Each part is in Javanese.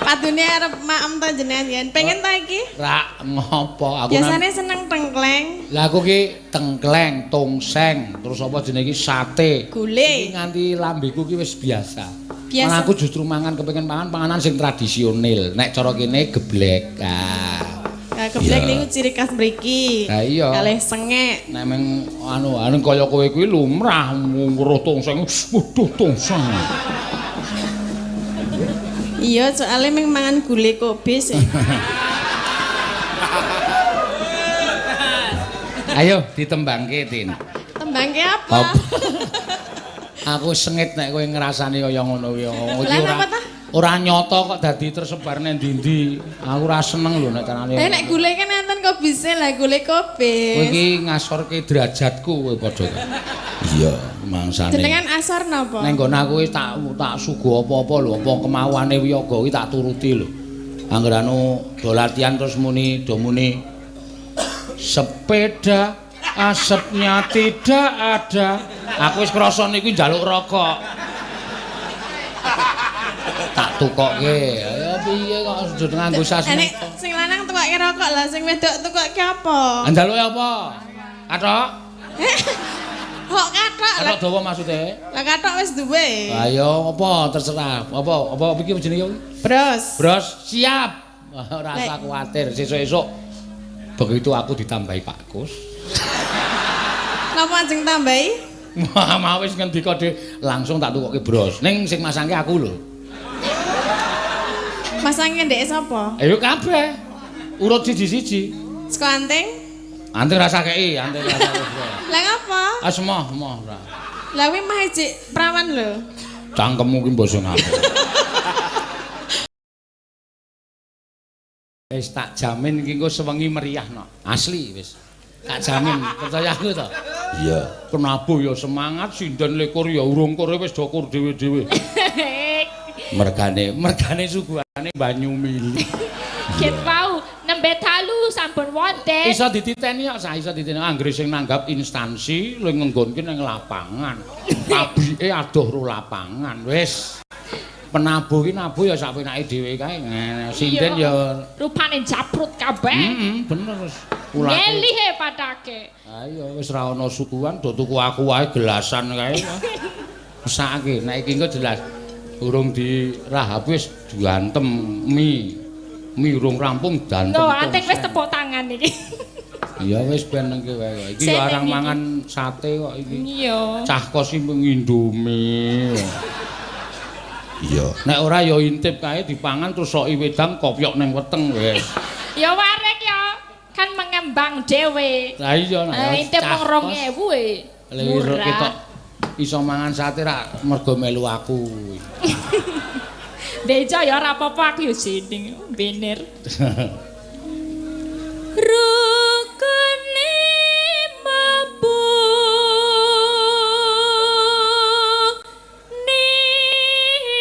Padune arep maem ta jenengan yen. Pengen ta iki? Rak ngopo aku? Biasane seneng tengkleng. Lah aku ki tengkleng, tongseng, terus apa jenenge iki sate. Gule. Iki nganti lambeku ki wis biasa. Biasa. Malah aku justru mangan kepengin mangan panganan sing tradisional. Nek cara kene geblek. Ah. Nah, geblek Iya. niku ciri khas mriki. Lah iya. Kalih sengek. Nek meng anu anu kaya kowe kuwi lumrah weruh tongseng, waduh tongseng. Iya, soalnya meng mangan gule kobis. Ya. Ayo ditembangke, Tin. Tembangke apa? Apa? Aku sengit nek kowe ngrasani kaya ngono kuwi. Iki Lah, ora napa ta? Ora nyata kok dadi tersebar nang ndi-ndi. Aku ora seneng lho nek carane. Lah nek gule kan enten kobise, lah gule kobis. Kowe iki ngasorke derajatku kowe padha. Iya, mangsane. Jenengan asor napa? Neng nggon aku wis tak tak suguh apa-apa lho, apa kemauane wiyaga kuwi tak turuti lho. Angger anu do latihan terus muni do muni sepeda asapnya tidak ada. Aku wis krasa niku njaluk rokok. Tak tukokke. Ya piye kok sudah nganggo Nek sasmita. sing lanang tukokke rokok lah, sing wedok tukokke apa? Njaluke apa? Kathok? Kok kathok lah. Kathok dawa maksude? Lah kathok wis duwe. Ayo apa terserah. Apa apa iki jenenge? Bros. Bros siap. Ora usah kuwatir, sesuk-esuk begitu aku ditambahi Pak Kus. Napa ajeng tambahi? Wah, mau wis ngendika dhewe langsung tak tukokke bros. Ning sing masangke aku lho. Masangke ndeke sapa? Ayo kabeh. Urut siji-siji. Saka anting? Anting rasa kei, anting rasa kei. Lah ngapa? Ah semoh, moh ora. Lah kuwi mah ijik prawan lho. Cangkemmu ki mbok sing apik. Wis tak jamin iki engko sewengi meriah no. Asli wis. Tak jamin, percaya aku to. Iya. Kenabuh ya semangat, sinden likur ya urung kore wis dokur dhewe-dhewe. Mergane, mergane suguhane banyu mili. Ket wau nembe dalu sampun wonten. Iso dititeni kok, sa iso dititeni anggere sing nanggap instansi luwih ngenggonke nang lapangan. Pabrike adoh ro lapangan. Wis. Penabuh ki nabuh ya sak penake dhewe kae. Sinden ya rupane japrut kabeh. Heeh, bener wis. Ulate. Ngelihe padake. Ayo wis ra ono suguhan do tuku aku wae gelasan kae. Mesake nek iki engko jelas urung dirahap wis diantem mie. Mie urung rampung dantem. Lho, anting wis tepuk tangan iki. Iya wis ben nengke wae. Iki ya arang mangan sate kok iki. Iya. Cah kos iki Indomie. Iya. Nek ora ya intip kae dipangan terus soki wedang kopyok ning weteng wis. Ya warek ya. Kan mengembang dhewe. Lah iya nek intip mung 2000 e. Murah. Ketok iso mangan sate rak mergo melu aku. Bejo ya ora apa-apa aku ya jeneng bener. Rukune mabuk niki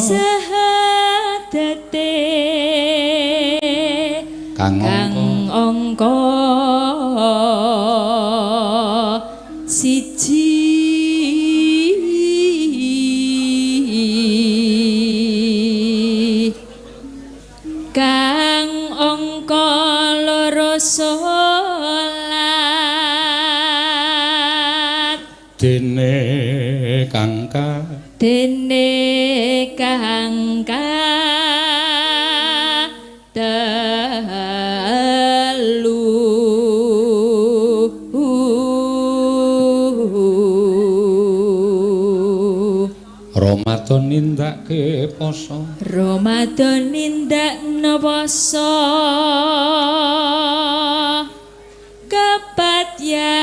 sahadate kang angka siji kang angka loro salat dene kang ka dene kang ka telu Ramadan nindakake poso. Ramadan nindakno poso kepat yakat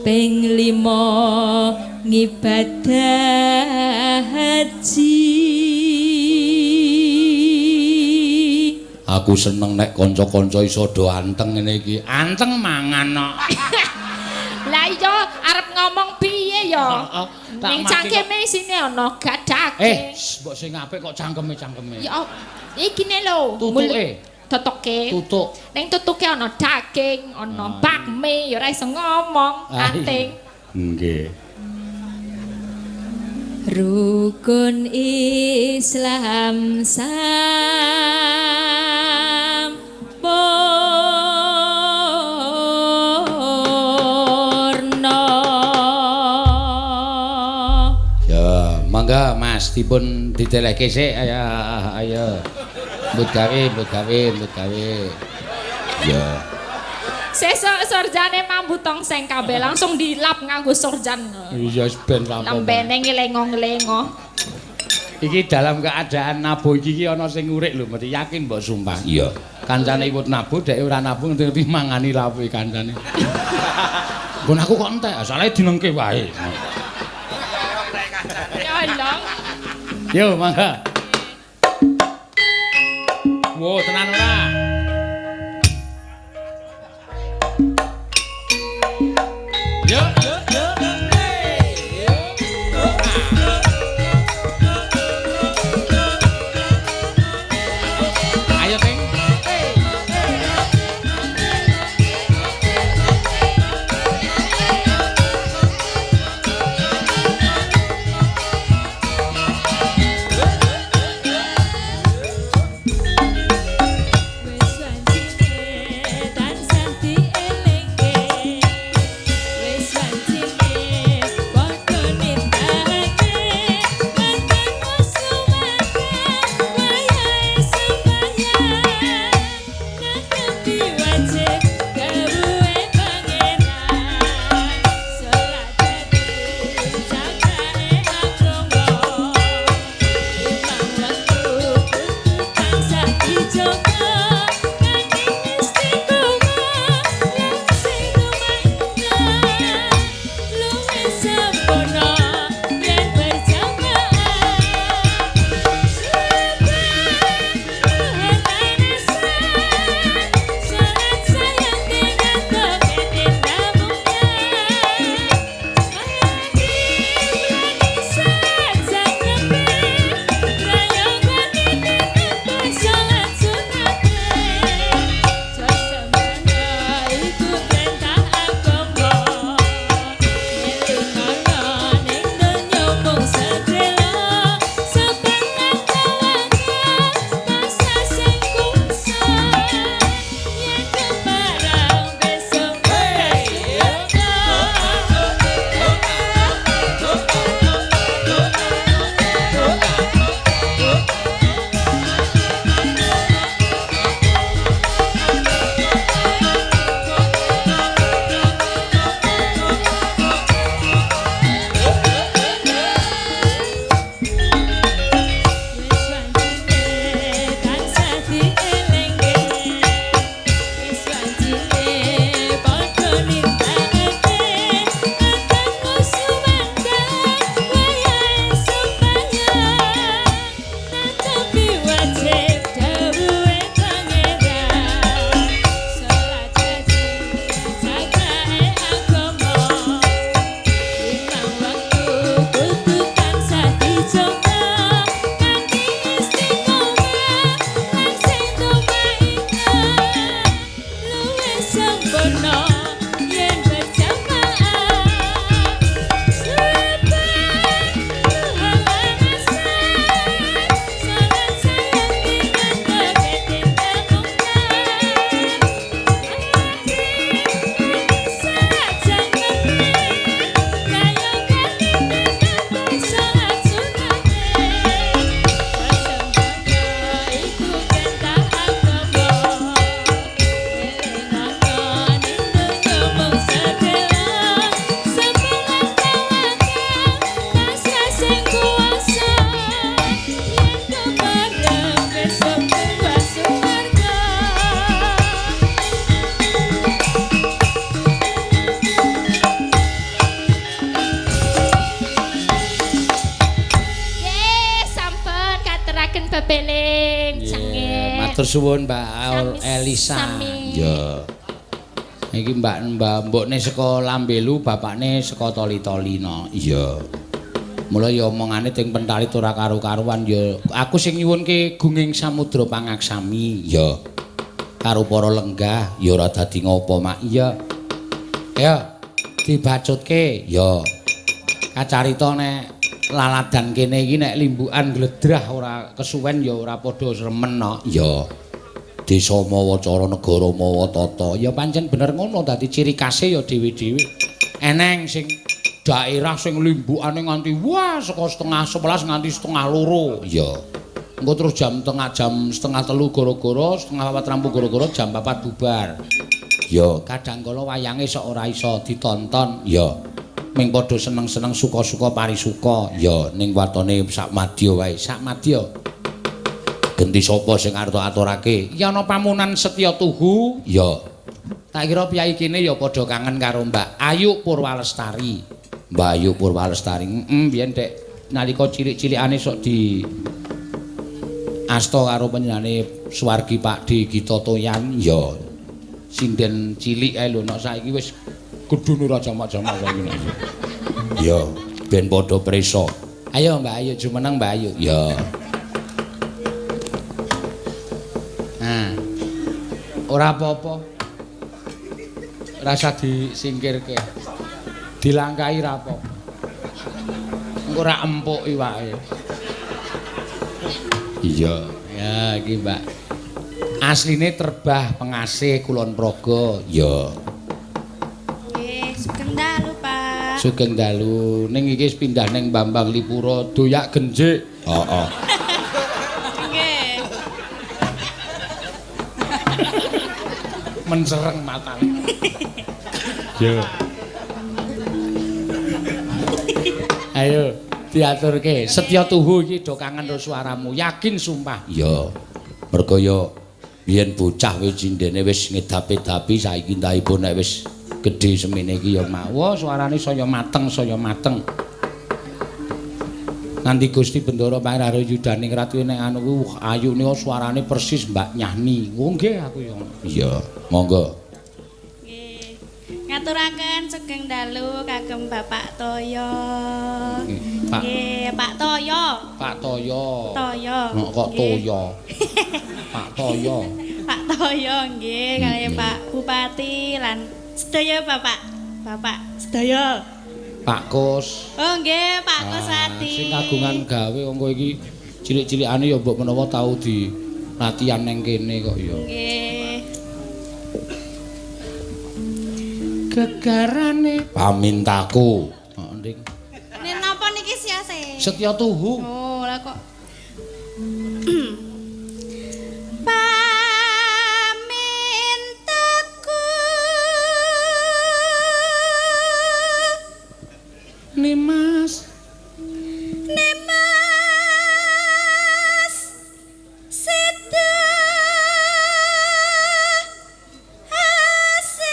ping 5 ngibadah haji. Aku seneng nek kanca-kanca iso do anteng ngene iki. Anteng mangan kok. Lah iya arep ngomong piye ya? Ning cangkeme isine ana gadake. Mbok sing apik kok cangkeme-cangkeme. Ya ikine lho. Tutuke. Totoke. Tutuk. Ning tutuke ana daging, ana bakmi, ya ora iso ngomong, anting. Nggih. Rukun Islam sampurna. Ya, mangga Mas dipun ditelehke sik ayo ayo. Mbut gawe, mbut gawe, mbut gawe. Ya. Sesuk sorjane mambu tongseng kabeh langsung dilap nganggo sorjan. Iya wis ben rampung. Lambene ngelengo-ngelengo. Iki dalam keadaan nabuh iki ana sing ngurik lho, mesti yakin mbok sumpah. Iya. Kancane iwut nabuh, dhek ora nabuh ngerti-ngerti mangani lawe kancane. Nggon aku kok entek, asale dinengke wae. Ya Allah. Yo, mangga. Wo, tenan ora? Yo, yo, yo. Ayo, Ting. Wis wancine tansah dielingke, wis wancine padha nindakake, mantanmu sumanggah wayahe sembahyang, netepi wajib dawuhe pangeran, salat dadi jagane agama, limang wektu kudu tansah dijaga, kanthi istiqomah lan sing tumindak luwih sempurna yen berjamaah. Salat sayang ngetoke tindak mungkar, salat sunate, iku perintah agama, elingono ning donya mung sedhela, sabar lan tawakal pasrah sing kuwasa, yen keparang besok Wis wancine tansah dielingke, wis wancine padha nindakake, mantanmu sumanggah wayahe sembahyang, netepi wajib dawuhe pangeran, salat dadi jagane agama, limang wektu kudu tansah dijaga, kanthi istiqomah lan sing tumindak luwih sempurna yen berjamaah. Sabar luhur asar, salat sayang ngetoke tindak mungkar, salat sunate, iku perintah agama, elingono ning donya mung sedhela, sabar lan tawakal pasrah sing kuwasa, yen kepareng besok bebas swarga. Nggih, sampun kateraken bebeling cengek. Matur suwun Mbak Sami- Elisa. sami. Ya. Iki Mbak Mbak mbokne saka Lambelu, bapakne saka Toli-Toli no. Iya. Mula ya omongane teng pentalit ora karu-karuan ya. Aku sing nyuwunke gunging samudra pangaksami. Ya. Karo para lenggah ya ora dadi ngopo, Mak. Iya. Ya, dibacutke. Ya. Kacarita nek laladan kene iki nek limbukan gledrah ora kesuwen ya ora padha remen no. Ya. Desa mawa cara, negara mawa tata. Ya pancen bener ngono, dadi ciri khase ya dhewe-dhewe. Eneng sing daerah sing limbukane nganti wah saka 10:30 nganti 1:30. Ya. Engko terus jam 2:30 gara-gara, 3:30 rampung gara-gara jam 4 bubar. Ya, kadang kala wayange sok ora iso ditonton. Ya. Ming padha seneng-seneng suka-suka parisuka. Ya, ning watone sak madya wae, sak madya. Genti sapa sing arep aturake? Ya ana pamunan Setya Tuhu. Ya. Tak kira piyai kene ya padha kangen karo Mbak Ayu Purwalestari. Mbak Ayu Purwalestari. Heeh, biyen dek nalika cilik-cilikane sok di asta karo panjenengane Suwargi Pak D Gita Toyan. Ya. Sinden cilik ae lho, nek saiki wis gedune ora jamak-jamak saiki. Ya, ben padha prisa. Ayo Mbak Ayu jumeneng Mbak Ayu. Ya. Nah. Ora apa-apa. Rasa disingkirke. Dilangkahi ra apa-apa. Engko ora empuk iwake. Iya, ya iki Mbak. Asline Terbah Pengasih Kulon Progo. Ya. Nggih, sugeng dalu, Pak. Sugeng dalu. Ning iki wis pindah ning Bambang Lipura, Doyak Genjik. Heeh. Nggih. Mencereng matane. Yo. Ayo diaturke. Setya Tuhu iki do kangen karo suaramu. Yakin sumpah. Iya. Mergo yo biyen bocah wis cindene wis ngedapi-dapi, saiki entahipun nek wis gedhe semene iki ya mawa suarane saya mateng, saya mateng. Nganti Gusti Bendara Pangeran Yudaning Ratu nek anu kuwi ayune suarane persis Mbak Nyahni. Oh nggih aku ya. Iya, monggo. Nggih. Ngaturaken sugeng dalu kagem Bapak Toyo. Pak. Nggih, Pak Toyo. Pak Toyo. Toyo. Nek kok Toyo. Pak Toyo. Pak Toyo nggih kaliyan Pak Bupati lan sedaya Bapak. Bapak sedaya. Pak Kus. Oh nggih, Pak Kuswadi. Sing kagungan gawe wong kowe iki cilik-cilikane ya mbok menawa tau di latihan ning kene kok ya. Nggih. Gegarane pamintaku. Heeh, Ning. Nek napa niki siase? Setya Tuhu. Oh, lah kok. Pamintaku Nimas. Nimas seda asih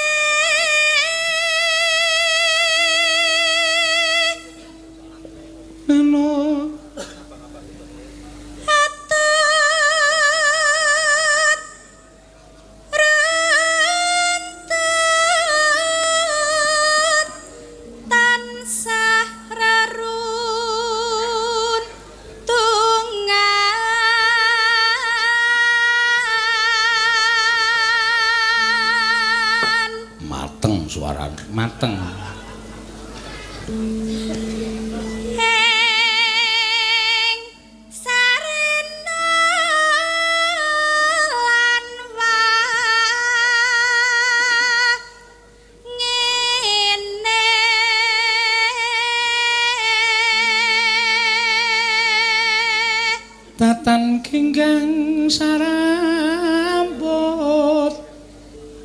Nano atut rentut tansah rarun tungan. Mateng suarane, mateng. Ing sarena lan wangene Tatan ginggang sarambut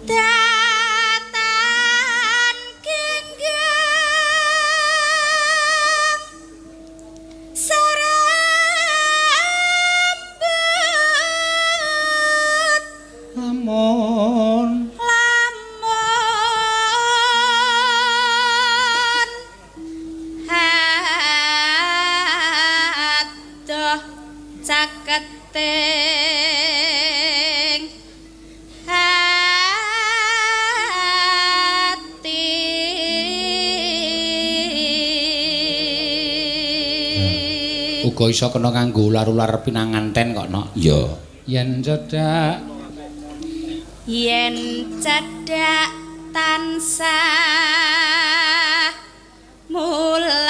datan genggang sarambut lamun lamun adoh caketing hati. Uga iso kena kanggo ular-ular pinanganten kok, Nok. Iya. Yen cedhak Yen cedhak tansah mulat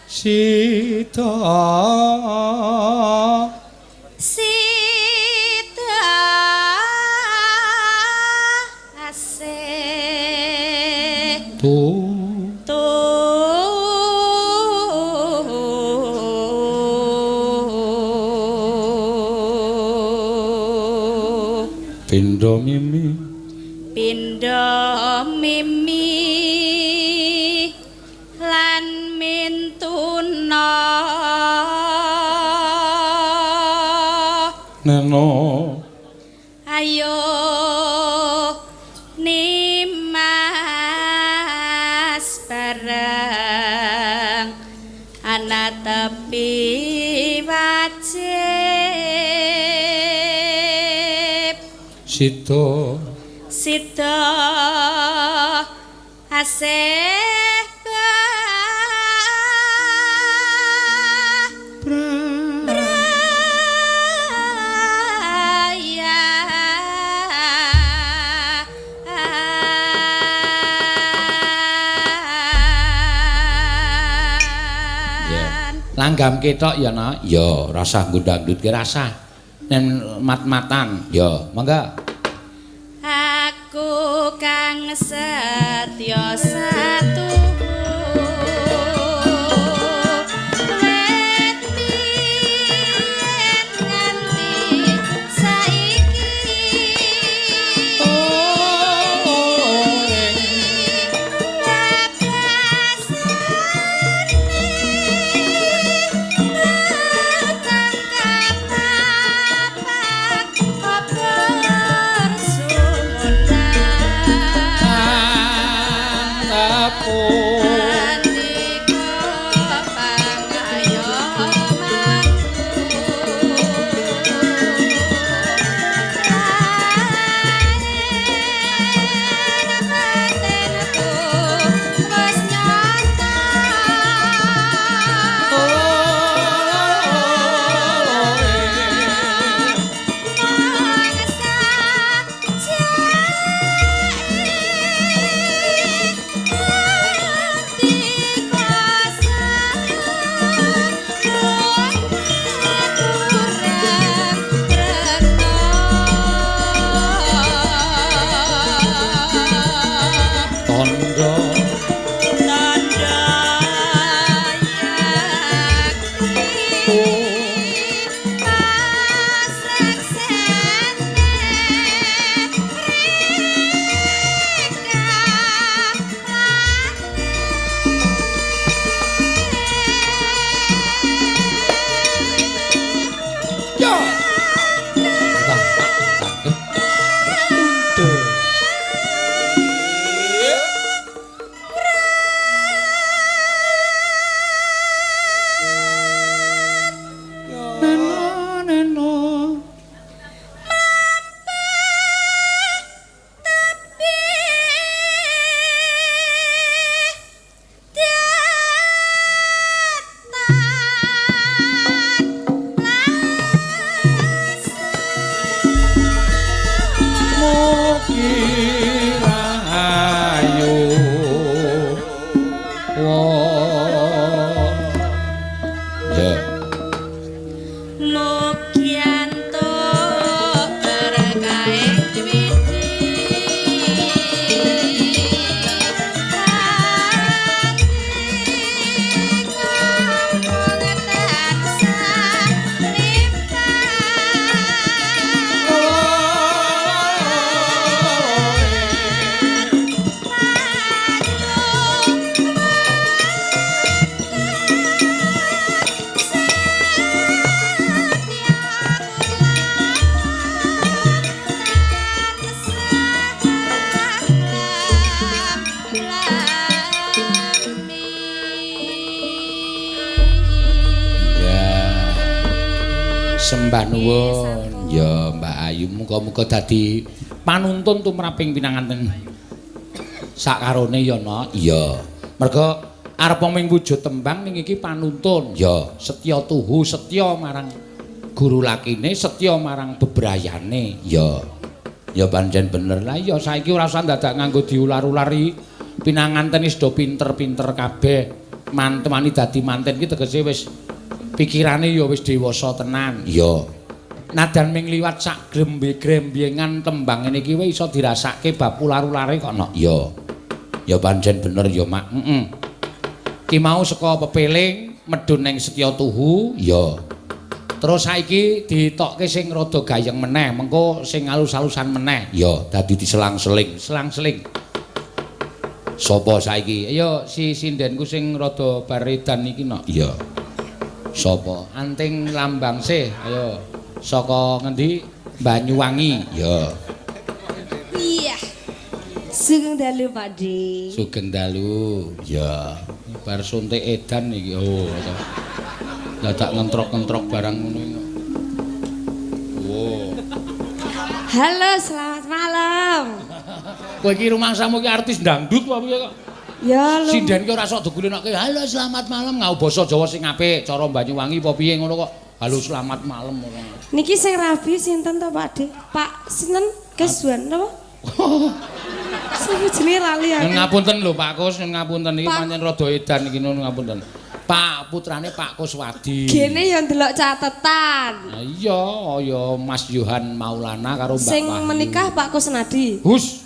Sida sida asih tu tu pindha mimi pindha mimi lan mintuna neno ayo nimas bareng ana tepi wajib sida sida asih braya. Ya. Langgam ketok ya, Nak. Ya, rasah nggo dangdut ki rasah. Nen mat-matan. Ya, mangga. Aku kang setya satu wet biyen nganti saiki Tondo Ya. Neno neno Mugi rahayu. Wa. Ya. Mugianto berkaing wiji kampung tansah Ya. Sembah nuwun. Ya, Mbak Ayu muga-muga dadi panuntun tumraping pinanganten sakarone ya, Nak. Iya. Merga arep ming wujud tembang ning iki panuntun. Ya, setya tuhu, setya marang guru lakine, setya marang bebrayane. Ya. Ya pancen bener. Lah iya saiki ora usah dadak nganggo diular-ulari. Pinanganten wis do pinter-pinter kabeh. Mantemani dadi manten iki tegese wis pikirane ya wis dewasa tenan. Iya. Nadan ming liwat sak grembe-grembyengan tembang ngene iki wis iso dirasake bab ular-ulare kok no. Iya. Ya pancen bener ya, Mak. Heeh. Ki mau saka pepeling medhun ning Setya Tuhu. Iya. Terus saiki ditokke sing rada gayeng meneh, mengko sing alus-alusan meneh. Ya, dadi diselang-seling, selang-seling. Sapa saiki? Ayo si sindenku sing rada baredan iki no. Iya. Sapa? Anting Lambang sih. Ayo. Saka ngendi? Banyuwangi. Ya. Iya. Sugeng dalu, Pak D. Sugeng dalu. Ya. Bar suntik edan iki. Oh, dadak ngentrok-ngentrok barang ngono iki. Oh. Halo, selamat malam. Kowe iki rumangsamu iki artis dangdut apa piye kok? Ya lho. Sinden ki ora sok digulinake. Halo, selamat malam ngau basa Jawa sing apik, cara Banyuwangi apa piye ngono kok. Halo, selamat malam ngono. Niki sing rabi sinten to, Pak D? Pak sinten? Keswan napa? Sapa jenenge lali aku. Nyun ngapunten lho Pak Kus, nyun ngapunten iki pancen rada edan iki nyun ngapunten. Pak putrane Pak Kuswadi. Gene ya ndelok catetan. Lah iya, ya Mas Yohan Maulana karo Mbak Sing Wahyu. menikah Pak Kusnadi. Hus.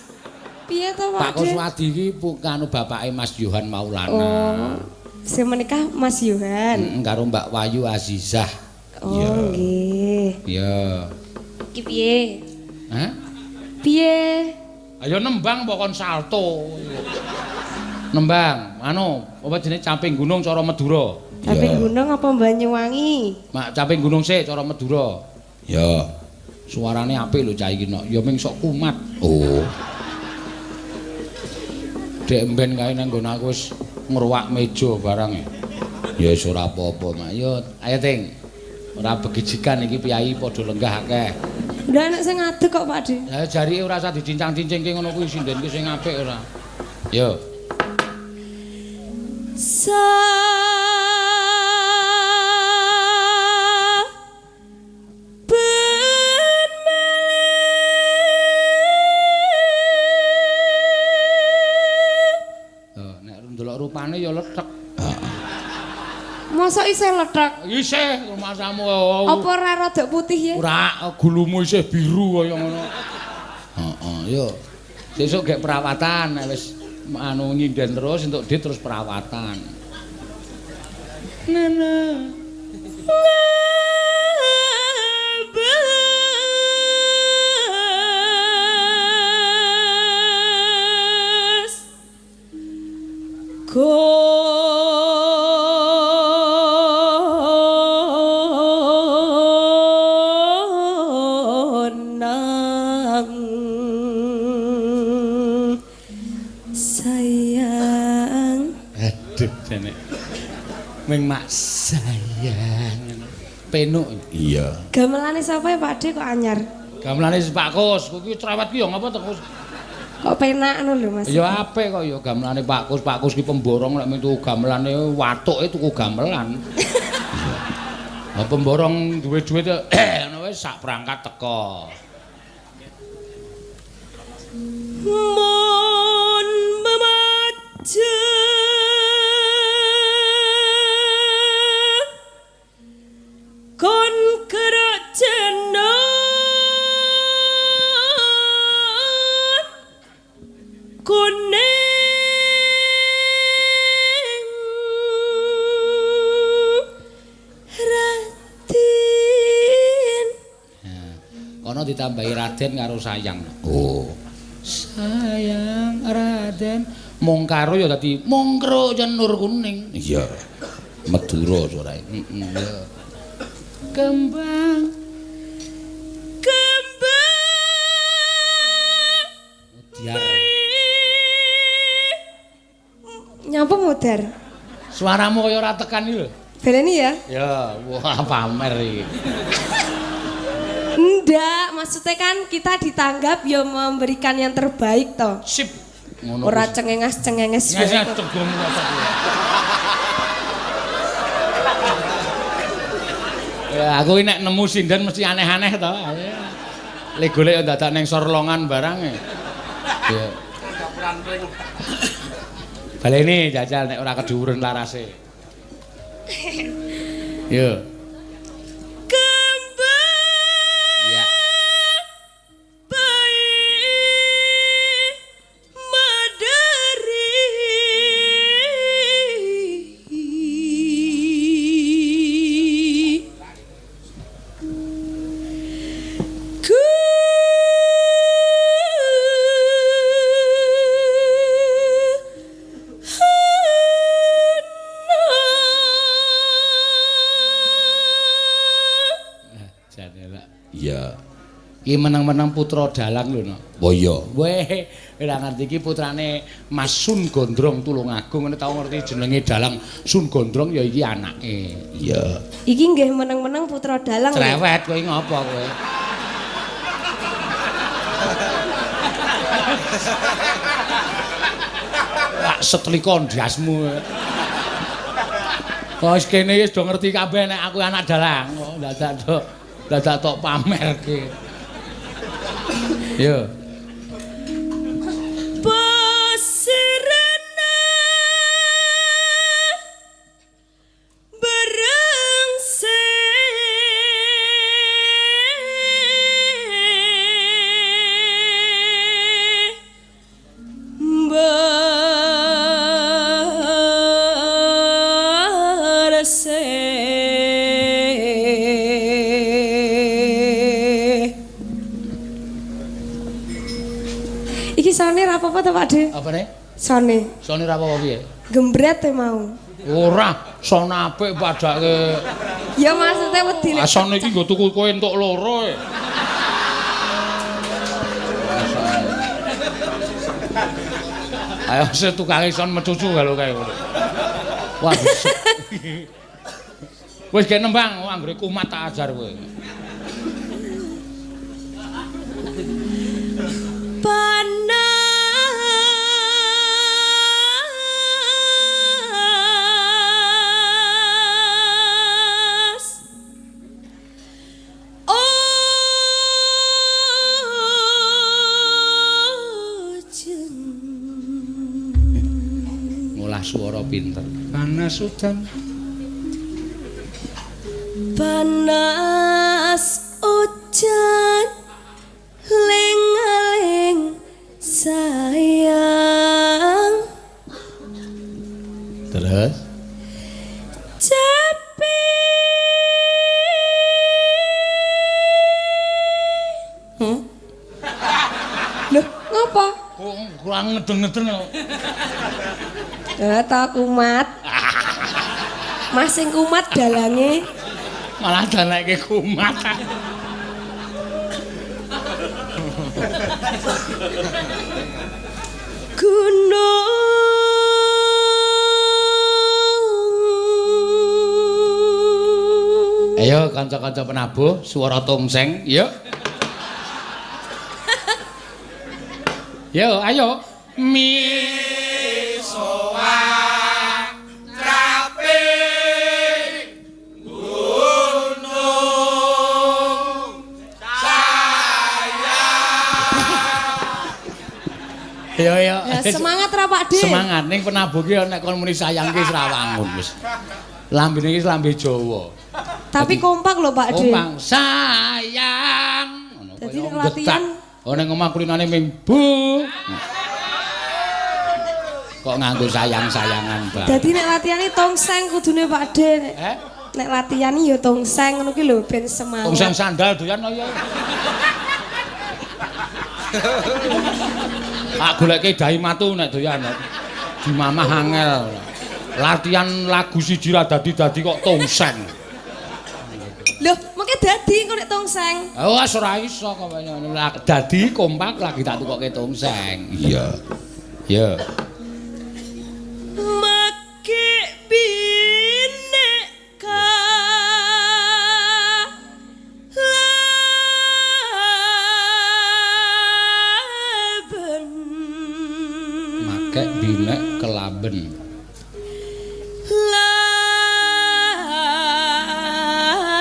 Piye to, Pak? Pak Kuswadi iki pukanu bapake Mas Yohan Maulana. Oh. Sing menikah Mas Yohan. Karo Mbak Wahyu Azizah. Oh, nggih. Iya. Iki piye? Hah? Piye? Ayo nembang apa kon salto. Nembang, anu, apa jenenge Caping Gunung cara Madura. Caping Gunung apa Banyuwangi? Mak Caping Gunung sik cara Madura. Ya. Suarane apik lho cah iki nok. Ya ming sok kumat. Oh. Dek mben kae nang nggon aku wis ngruwak meja barang. Ya wis ora apa-apa, Mak. Yo, ayo Ting. Ora begijikan iki piyayi padha lenggah akeh. Ndak enek sing ngadeg kok, Pak De. Lah jarike ora usah dicincang-cincingke ngono kuwi sinden ki sing apik ora. Yo. Saben melih. Oh, nek ndelok rupane ya lethek. Mosok isih lethek? Isih rumasamu. Apa ora rada putih ya? Ora, gulumu isih biru kaya ngono. Heeh, yo. Sesuk gek perawatan nek wis anu nyinden terus entuk dit terus perawatan. Nana. Ngabes konang sayang. Aduh jane. Ming mak sayang. Penuk. Iya. Gamelane sapa ya Pak De kok anyar? Gamelane Pak Kus, kuwi cerewet ki ya ngapa to Kus? Kok penak ngono lho Mas. Ya apik kok ya gamelane Pak Kus. Pak Kus ki pemborong nek tuku gamelane watuke tuku gamelan. Lah pemborong duwe duit ngono wis sak perangkat teko. Mon memaca kon gerak jenot kuning Raden. Kono ditambahi Raden karo sayang. Oh. Sayang Raden mung karo ya dadi mungkro cenur kuning. Iya. Madura suarae. Heeh. Ya. Kembang kembang Diar. Nyapa modar? Suaramu kaya ora tekan iki lho. Baleni ya? Ya, wah pamer iki. Ndak, maksudnya kan kita ditanggap ya memberikan yang terbaik toh. Sip. Ngono. Ora cengenges-cengenges. Nges cegom. Ya aku nek nemu sinden mesti aneh-aneh to. Le golek dadak ning sorlongan barang. Ya. Baleni jajal nek ora kedhuwuren larase. Yo. Kembang Ya. baik madari. Ku Jane lak. Iya. Iki meneng-meneng putra dalang lho, no. Oh iya. Weh, ora ngerti iki putrane Mas Sun Gondrong Tulungagung, ngene tau ngerti jenenge dalang Sun Gondrong ya iki anake. Iya. Iki nggih meneng-meneng putra dalang. Cerewet kowe ngopo kowe? Lak setlika ndasmu. Wis kene wis do ngerti kabeh nek aku anak dalang. Kok dadak tok pamerke. Yo. Pasirana berengse berse. Iki sone ra apa-apa to, Pak De? Apa ne? Sone. Sone ra apa-apa piye? Gembret e mau. Ora, son apik padake. Ya maksudnya wedi nek Ah son iki nggo tuku kowe entuk loro e. Ayo sing tukange son mecucu kalau kae ngono. Wah. Wis gek nembang, anggere kumat tak ajar kowe. Panas ojeng Ngolah swara pinter. Panas udan. Panas ujan ling-ling sayang. Terus Cepi. Loh, ngopo? Kok kurang ngedeng-ngedeng kok. Eh, ta kumat. Mas sing kumat dalange. Malah dalekke kumat. Gunung. Ayo kanca-kanca penabuh swara tongseng, yuk. Yo, ayo. Mi Yo yo. Ya, semangat ra Pak De? Semangat ning penabuh ki nek kon muni sayang ki wis ra wangun wis. Lambene iki lambe Jawa. Tapi kompak lho Pak De. Kompak sayang. Ngono Dadi kaya nek latihan getak. Oh ning omah kulinane ming bu. Kok nganggo sayang-sayangan bareng. Dadi nek latihan iki tongseng kudune Pak De. Nek, Eh? nek latihan iki ya tongseng ngono ki lho ben semangat. Tongseng sandal doyan ya. Tak goleke dahi matu nek doyan. Dimamah angel. Latihan lagu siji ra dadi-dadi kok tongseng. Loh, mengke dadi engko nek tongseng. Oh, wis ora iso kok dadi kompak lagi tak tukoke tongseng. Iya. Ya. Make bineka laben. Make binek kelaben.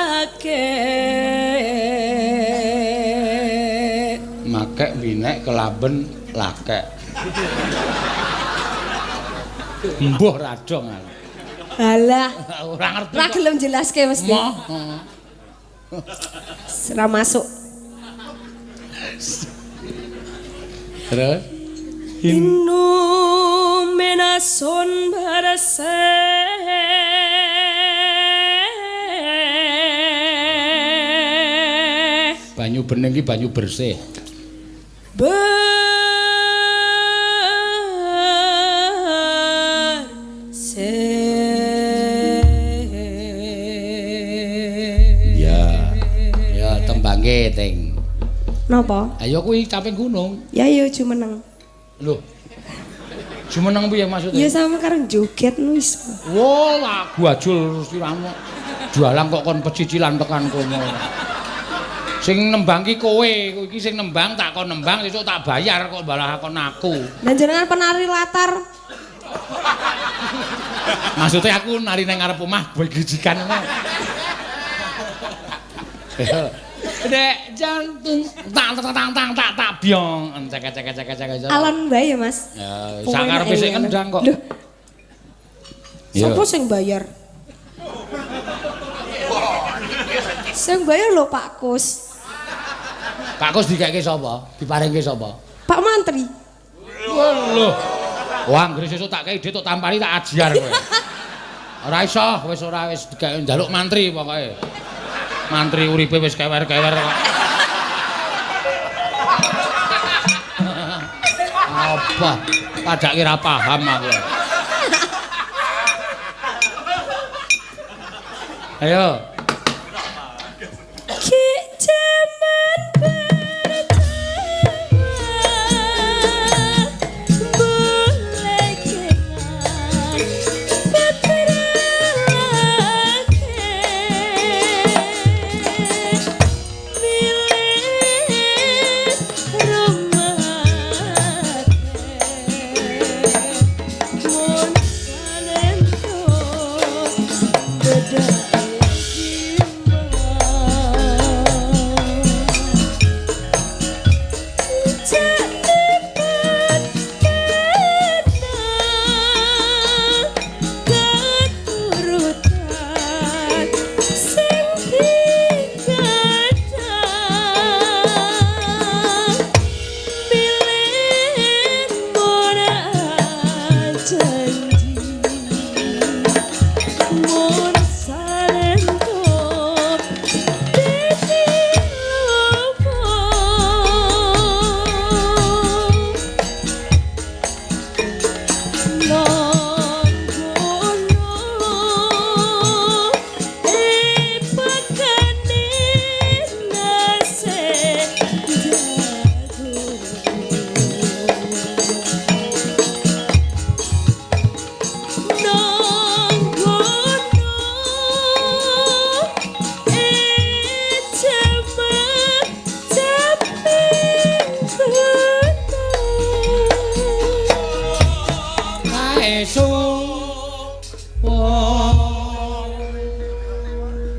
Lake Makek binek kelaben lakek. Mbuh radong aku. Alah, ora ngerti. Ora gelem jelaske mesti. Moh. Ora masuk. Terus Innuminason barase. Banyu bening iki banyu bersih. Bersih. Ya. Ya tembangke ting. Napa? Ayo kuwi caping gunung. Ya ya jumeneng. Lho. Jumeneng piye maksudnya? Ya sama karo joget nu iso. Wo, lagu ajul siramu. Jualan kok kon pecicilan tekan kono. Sing nembang ki kowe, iki sing nembang tak kon nembang sesuk tak bayar kok balah kon aku. Lah jenengan penari latar. Maksudnya aku nari nang ngarep omah begijikan ngono. Dek jantung tak tak tak tak tak tak byong cek cek cek cek. Alon wae ya, Mas. Ya, sakarepe sik kendang kok. Lho. Sopo sing bayar? Sing bayar lho Pak Kus. Pak Kus dikeke sapa? Diparingke sapa? Pak Mantri. Lho. Wah, anggere sesuk tak kei dhit tok tampani tak ajiar kowe. Ora iso, wis ora wis dikeke njaluk mantri pokoke. Mantri uripe wis kewer-kewer kok. Apa? Padake ora paham aku. Ayo. Ki jaman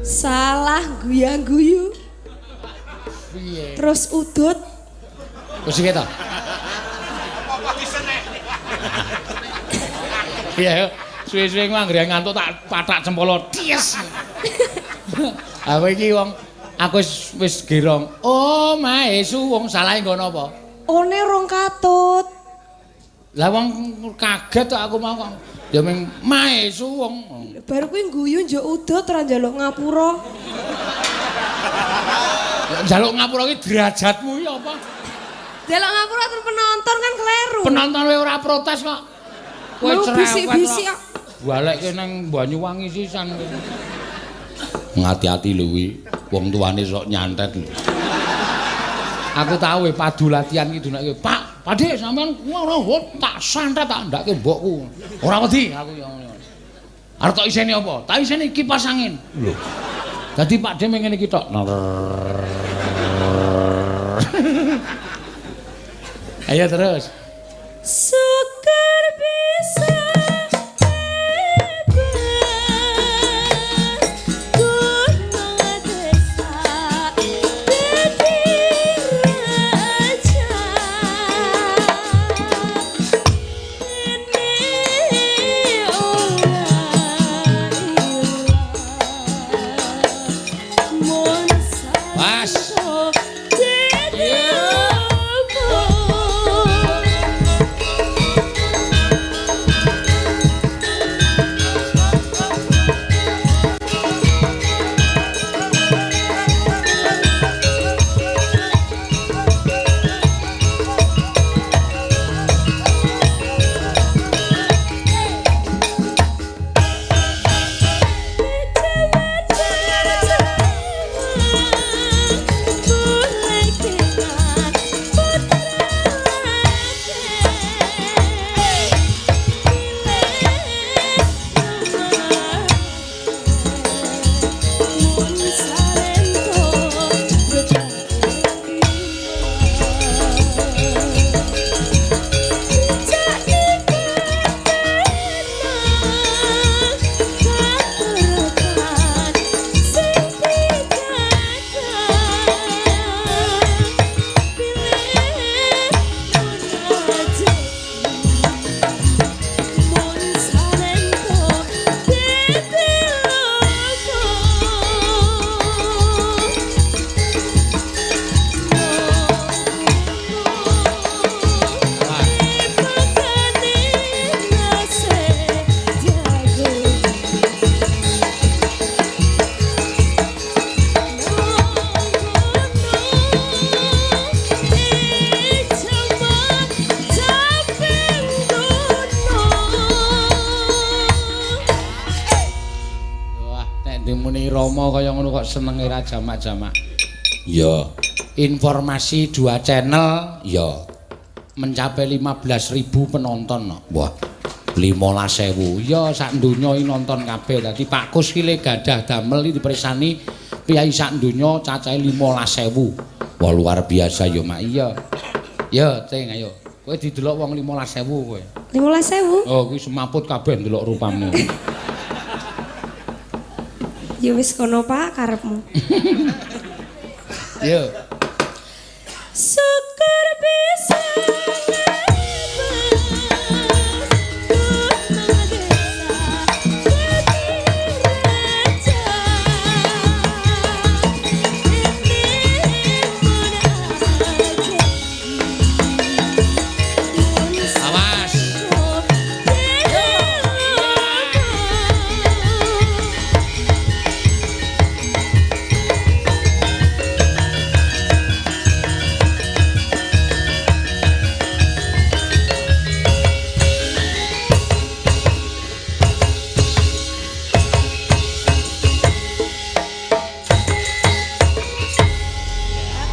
Salah guya-guyu. Piye? Terus udut. Wis iki to? Piye suwe-suwe ku anggere ngantuk tak pathak cempolo. Ties. Aku iki wong aku wis gerong. Oh, mae suwung salahe nggon apa? One rong katut. Lah wong kaget kok aku mau kok. Ya ming mae suwung. Baru kuwi guyu njuk udut ora njaluk ngapura. Njaluk ngapura ki derajatmu iki apa? Njaluk ngapura terus penonton kan kleru. Penonton wae ora protes kok. Kowe cerewet. Bisik-bisik kok. Balekke nang Banyuwangi sisan. Ngati-ati lho kuwi, wong tuane sok nyantet lho. Aku tau padu latihan iki dunake, Pak, Pakde sampean ngono tak santet tak ndake mbokku. Ora wedi aku ya ngono. Arep tok iseni apa? Tak iseni kipas angin. Lho. Dadi Pakde mung ngene iki tok. Ayo terus. Syukur bisa gunung desa dadi raja. Krama kaya ngono kok senenge ra jamak-jamak. Iya. Informasi 2 channel ya mencapai 15.000 penonton no. Wah, 15.000. Ya sak donya iki nonton kabeh. Dadi Pak Kus ki le gadah damel iki dipersani piyai sak donya cacahe 15.000. Wah, luar biasa ya, Mak. Iya. Ya, Cing, ayo. Kowe didelok wong 15.000 kowe. 15.000? Oh, kuwi semaput kabeh ndelok rupamu. Ya wis kono Pak karepmu. Yo. Syukur bisa Awas.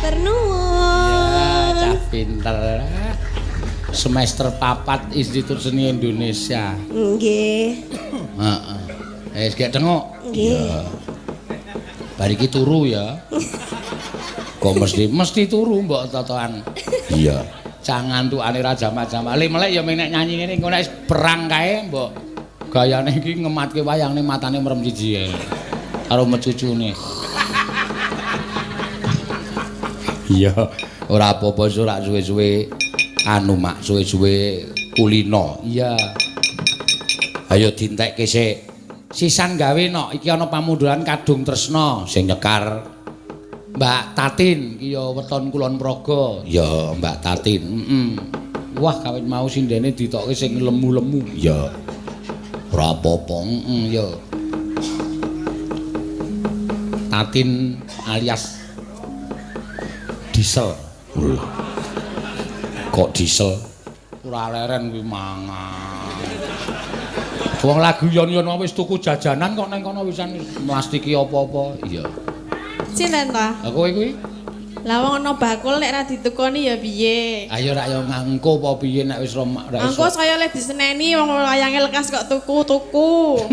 Matur nuwun. Cah pinter. Semester 4 Institut Seni Indonesia. Nggih. Heeh. Wis gek tengok. Nggih. Bar iki turu ya. Kok mesti turu mbok totoan. Iya. Cah ngantukane ra jamak-jamak. Le melek ya mek nek nyanyi ngene engko nek perang kae mbok gayane iki ngematke wayangne matane merem siji ae. Karo mecucune. Iya, ora apa-apa ora suwe-suwe anu mak suwe-suwe kulino. Iya. Ayo dintekke sik. Sisan gawe nok iki ana pamunduran Kadung Tresna sing nyekar Mbak Tatin iki ya weton Kulon Progo. Ya Mbak Tatin. Heeh. Wah kawit mau sindene ditokke sing lemu-lemu. Ya. Ora apa-apa. Heeh ya. Tatin alias Diesel. Kok diesel? Ora leren kuwi mangan. Wong lagu yon-yon wis tuku jajanan kok nang kono wisan mlastiki apa-apa. Iya. Sinten ta? Lah kowe kuwi? Lah wong ana bakul nek ra ditukoni ya piye? Ayo rak ya ngangko apa piye nek wis ra iso. Engko saya le diseneni wong wayange lekas kok tuku-tuku.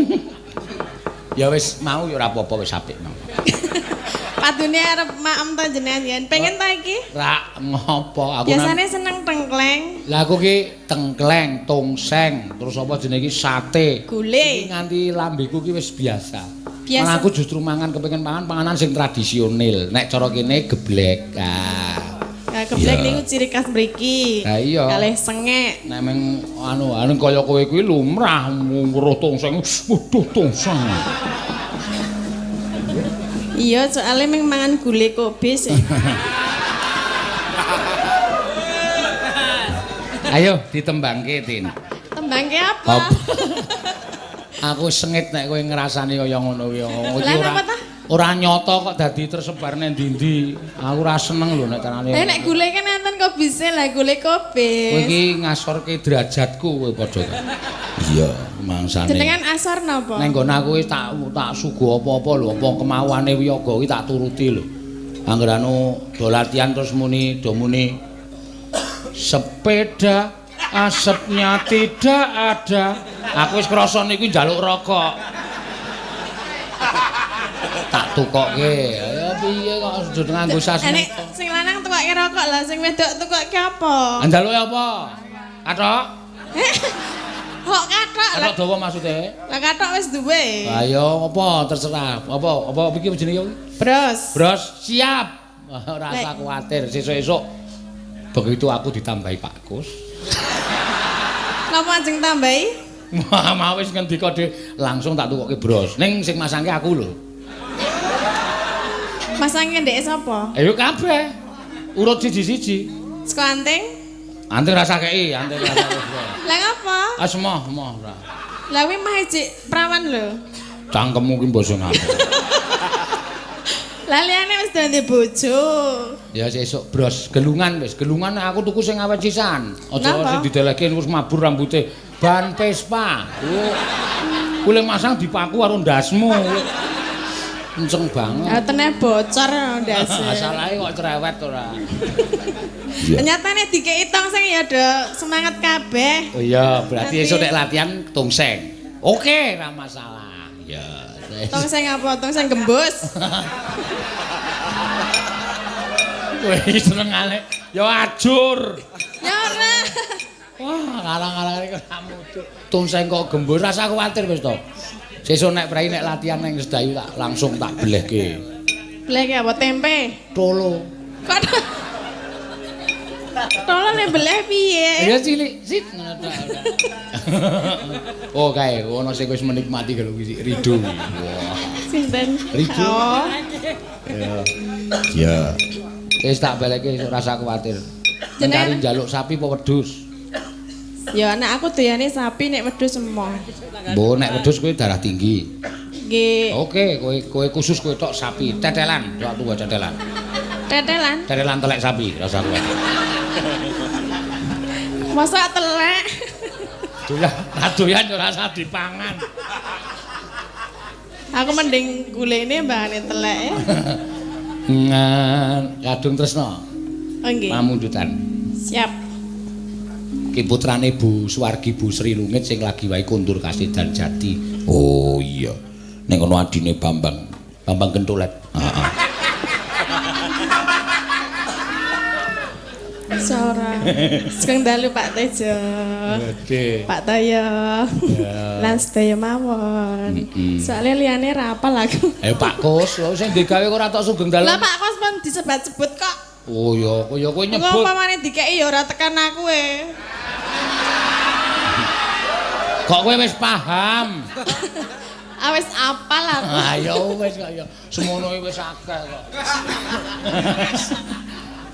Ya wis mau ya ora apa-apa wis apik mau. Padune arep maem ta jenengan yen. Pengen ta iki? Rak ngopo aku biasane seneng tengkleng. Lah aku ki tengkleng, tongseng, terus apa jenenge iki sate. Gule. Iki nganti lambeku ki wis biasa. Biasa. Malah aku justru mangan kepengin mangan panganan sing tradisional. Nek cara kene geblek. Ah. Nah, geblek niku ciri khas mriki. Lah iya. Kalih sengek. Nek meng anu kaya kowe kuwi lumrah weruh tongseng. Waduh tongseng. Iya, soalnya meng mangan gule kobis. Ayo ditembangke, Tin. Tembangke apa? Aku sengit nek kowe ngrasani kaya ngono kuwi. Lah napa ta? Ora nyata kok dadi tersebar nang ndi-ndi. Aku ora seneng lho nek carane. Lah nek gule kan enten kobise lah gule kobis. Kowe iki ngasorke derajatku kowe padha. Iya, mangsane. Jenengan asor napa? Neng nggon aku wis tak suguh apa-apa lho, apa kemauane wiyaga kuwi tak turuti lho. Angger anu do latihan terus muni do muni sepeda asapnya tidak ada. Aku wis krasa niku njaluk rokok. Tak tukokke. Ya piye kok sudah nganggo sasmita. Nek sing lanang tukokke rokok lah, sing wedok tukokke apa? Njaluke apa? Kathok? Kok kathok? Kathok dawa maksude? Lah kathok wis duwe. Lah ya apa terserah. Apa apa iki jenenge kuwi? Bros. Bros siap. Ora usah kuwatir, sesuk-esuk begitu aku ditambahi Pak Kus. Napa ajeng tambahi? Wah, mau wis ngendika dhewe langsung tak tukokke bros. Ning sing masangke aku lho. Masangke ndeke sapa? Ayo kabeh. Urut siji-siji. Saka anting? Anting rasa kei, anting rasa kei. Lah ngapa? Ah semoh, emoh ora. Lah kuwi mah ijik prawan lho. Cangkemmu ki mbok sing apik. Lah liyane wis dadi bojo. Ya sesuk bros, gelungan wis, gelungan aku tuku sing awet sisan. Aja sing didelehke terus mabur rambute. Ban Vespa. Kuwi masang dipaku karo ndasmu. Kenceng banget. Ya teneh bocor ndase. Salahe kok cerewet ora. Nyatane dikeki tongseng ya do semangat kabeh. Oh iya, berarti esuk nek latihan tongseng. Oke, ora masalah. Ya. Tongseng apa? Tongseng gembus. Kowe senengane ya ajur. Ya ora. Wah, karang-karang iki ora mutu. Tongseng kok gembus, rasa kuwatir wis to. Sesuk nek prei nek latihan ning Sedayu tak langsung tak belehke. Belehke apa tempe? Tolo. Kok tolo nek beleh piye? Ya cilik sit ngono tok. Oh kae ono sing wis menikmati kalau kuwi Rido. Wah. Sinten? Rido. Oh. Ya. Ya. Wis tak belehke esuk rasa kuwatir. Mencari njaluk sapi apa wedhus? Ya anak aku doyane sapi nek wedhus emoh. Mbok nek wedhus kowe darah tinggi. Nggih. Oke, kowe khusus kowe tok sapi, tetelan, tok tuwa tetelan. Tetelan? Tetelan telek sapi, rasa kuwatir. Masa telek? Doyan, ra doyan ora usah dipangan. Aku mending gulene mbahane telek ya. Ngan kadung tresna. Oh nggih. Pamundutan. Siap. Ki putrane Bu Suwargi Bu Sri Lungit sing lagi wae kondur kasedan jati. Oh iya. Ning kono adine Bambang. Bambang Gentulet. Heeh. Sora. Sugeng dalu Pak Tejo. Gede. Pak Toyo. Lan sedaya mawon. Soale liyane ra apal aku. Ayo Pak Kus, lho sing digawe kok ora tok sugeng dalu. Lah Pak Kus pun disebat-sebut kok. Oh ya, ya kowe nyebut. Engko umpamane dikeki ya ora tekan aku e. Kok kowe wis paham? Ah wis apal aku. Ah ya wis kok ya. Semono iki wis akeh kok.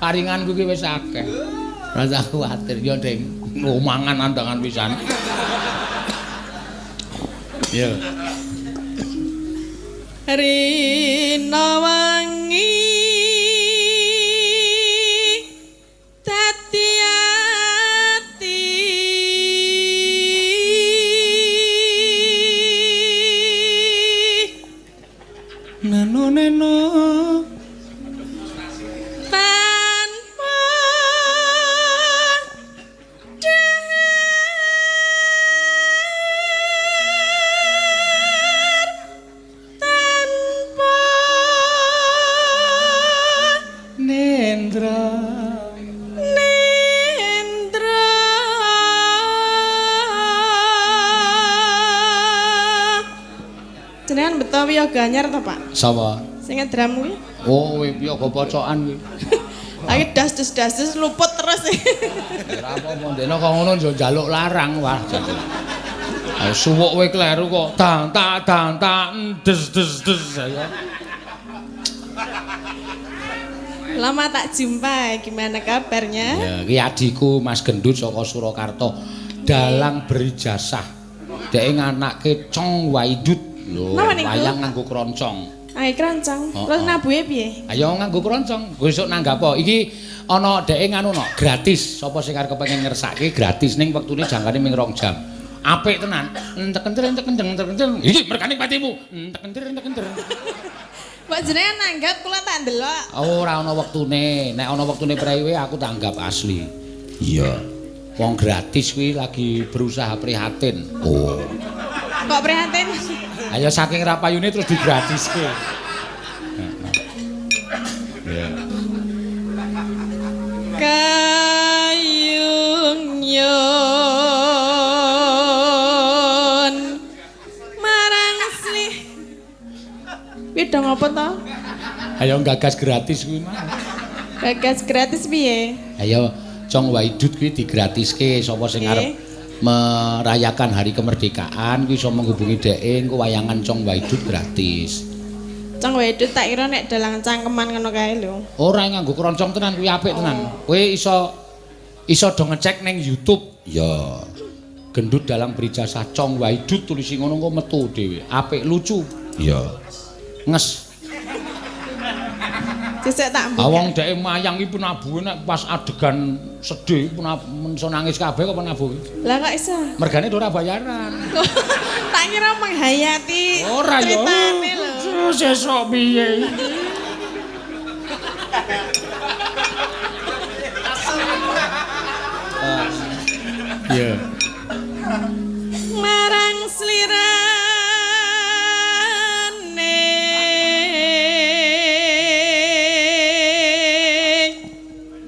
Paringanku iki wis akeh. Rasa kuwatir ya, Ding. Mangan andangan pisan. Ya. Rina wangi dadi ati neno neno tanpa dahar tanpa nendra nendra. Jenengan beto wiyaga anyar to, Pak? Sapa? Sing ngedram kuwi. Oh, wiyaga pocokan kuwi. Lagi das-das luput terus. Ora apa-apa ndekno kok ngono yo njaluk larang wah jan. Ayo suwuk kowe kleru kok. Dang tak dang tak des des des ayo. Lama tak jumpa, gimana kabarnya? Ya, iki adikku Mas Gendut saka Surakarta. Dalang berijasah. Dheke nganake Cong Waidut. Lho, wayang nganggo kroncong. Ayo kroncong. Terus nabuhe piye? Ayo nganggo kroncong. Besok nanggap apa? Iki ana dheke nganu no, gratis. Sapa sing arep kepengin ngersake gratis ning wektune jangkane ming 2 jam. Apik tenan. Entek-enter entek-enter entek-enter. Iki mergane patimu. Entek-enter entek-enter. Mbok jenengan nanggap kula tak ndelok. Ora ana wektune. Nek ana wektune prewe aku tanggap asli. Iya. Wong gratis kuwi lagi berusaha prihatin. Oh. Kok prihatin? Ayo saking rapayune terus digratiske. Iya. Kayung yun marang slih. Kuwi dong apa to? Ayo gagas gratis kuwi mah. Gagas gratis piye? Ayo Cong Waidut kuwi digratiske sapa sing arep merayakan hari kemerdekaan kuwi iso menghubungi dheke engko wayangan Cong Waidut gratis. Cong Waidut tak kira nek dalang cangkeman ngono kae lho. Ora nganggo kroncong tenan kuwi apik tenan. Kowe iso do ngecek ning YouTube. Ya. Gendut dalang berijazah Cong Waidut tulisi ngono engko metu dhewe. Apik lucu. Iya. Nges. Sesek tak mbuka. Wong dheke mayang iki penabuhe nek pas adegan sedih menso nangis kabeh kok penabuhe. Lah kok iso? Mergane ora bayaran. Tak kira menghayati ora ya. Ceritane lho. Sesuk piye? Iya. Marang slirane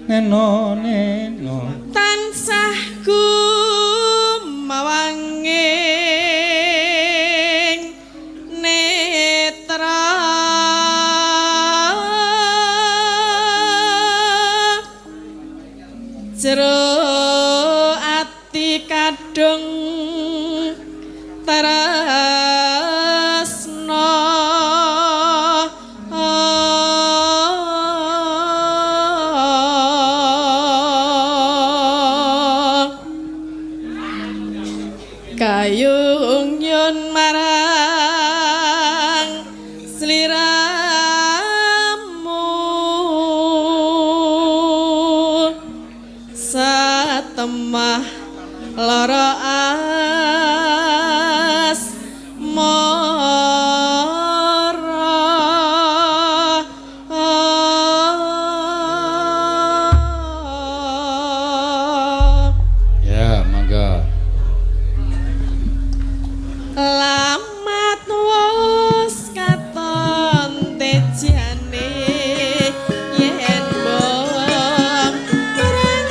Neno neno tansah gumawanging netra jero ati kadung tresna. Kayung yun marang sliramu satemah lara asmara. Ya, mangga. Lamat wos katon tejane yen bong berangkat.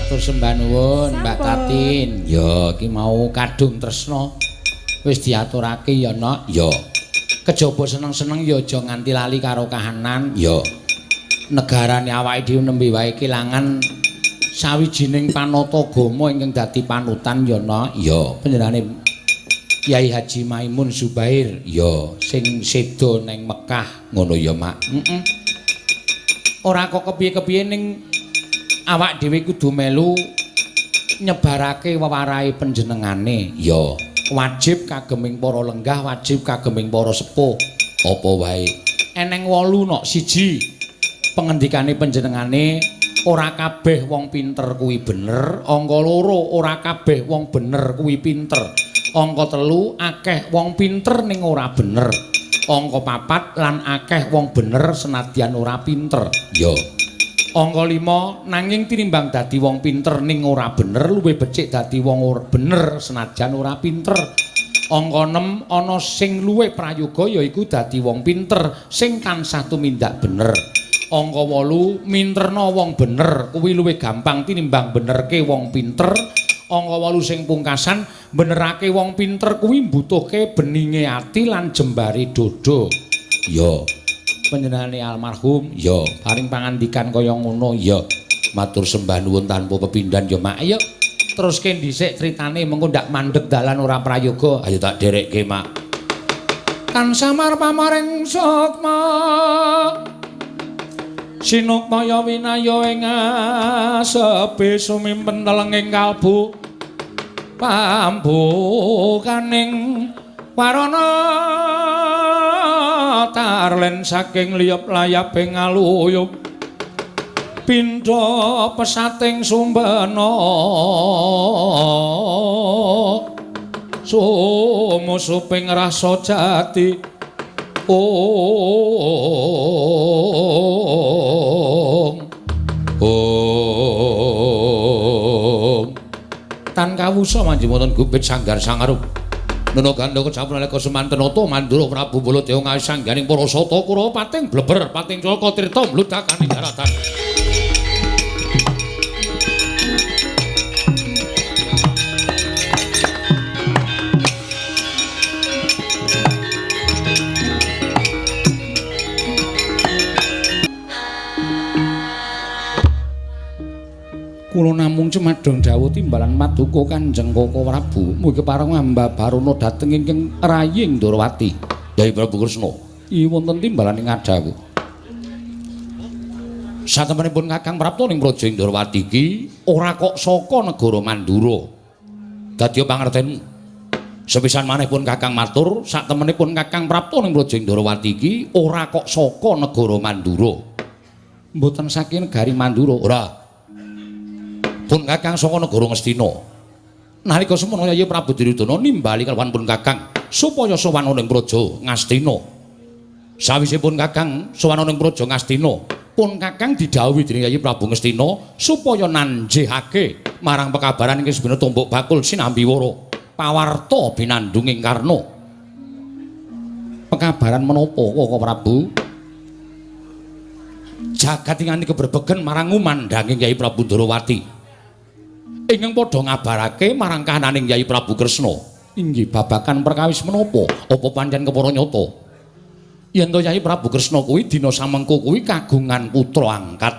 Matur sembah nuwun Mbak Tatin. Ya, iki mau kadung tresna wis diaturake ya, Nok. Ya. Kejaba seneng-seneng ya aja nganti lali karo kahanan. Ya. Negarane awake dhewe nembe wae kelangan sawijining panata agama ingkang dadi panutan ya, Nok. Ya, panjenengane Kyai Haji Maimun Zubair. Ya, sing seda ning Mekah ngono ya, Mak. Heeh. Ora kok kepiye-kepiye ning awak dhewe kudu melu nyebarake wewarahe panjenengane. Ya, wajib kageming para lenggah, wajib kageming para sepuh. Apa wae. Eneng 8 nok siji. Pengendikane panjenengane ora kabeh wong pinter kuwi bener, angka 2 ora kabeh wong bener kuwi pinter. Angka 3 akeh wong pinter ning ora bener. Angka 4 lan akeh wong bener senadyan ora pinter. Ya. Angka 5 nanging tinimbang dadi wong pinter ning ora bener luwih becik dadi wong bener senajan ora pinter. Angka 6 ana sing luwih prayoga yaiku dadi wong pinter sing tansah tumindak bener. Angka 8 minterna wong bener kuwi luwih gampang tinimbang benerke wong pinter. Angka 8 sing pungkasan benerake wong pinter kuwi mbutuhke beninge ati lan jembare dodo. Ya. Panjenengane almarhum ya paring pangandikan kaya ngono ya. Matur sembah nuwun tanpa pepindhan ya, Mak. Ayo teruske dhisik critane mengko ndak mandeg dalan ora prayoga. Ayo tak dherekke, Mak. Tan samar pamaring sukma sinukmaya winaya ing asepe sumimpen telenging kalbu pambukaning warana tarlen saking liyep layaping aluyup pindha pesating sumbena sumusuping rasa jati. Ong ong tan kawusa manjing wonten gubit sanggar sangarup Nono gandha kecapun nalika semanten nata Mandura Prabu Baladewa ngasangganing para sata Kurawa pating bleber pating calaka tirta mludakaning daratan. Kula namung cemadong dawuh timbalan paduka Kanjeng Koko Prabu mugi kepareng hamba barana dhateng ingkang raying Ndorowati. Yai Prabu Kresna, i wonten timbalan ing ngadhawuh. Satemenipun Kakang prapta ning Praja Ndorowati iki ora kok saka negara Mandura. Dadi pangertenmu. Sepisan maneh pun Kakang matur, satemenipun Kakang prapta ning Praja Ndorowati iki ora kok saka negara Mandura. Mboten saking negari Mandura, ora. Pun Kakang saka negara Ngastina. Nalika semono Yayi Prabu Duryudana nimbali kalawan pun Kakang supaya sowan ning Praja Ngastina. Sawise pun Kakang sowan ning Praja Ngastina, pun Kakang didhawuhi dening Yayi Prabu Ngastina supaya nanjihake marang pekabaran ingkang sebene tumbuk bakul sinambi wara pawarta binandunging Karna. Pekabaran menapa Koko Prabu? Jagat nganti kebrebegen marang ngumandhanging Yayi Prabu Ndorowati. Ingkang padha ngabarake marang kahananing Yayi Prabu Kresna. Inggih babagan perkawis menapa? Apa pancen kepara nyata? Yen to Yayi Prabu Kresna kuwi dina samengko kuwi kagungan putra angkat.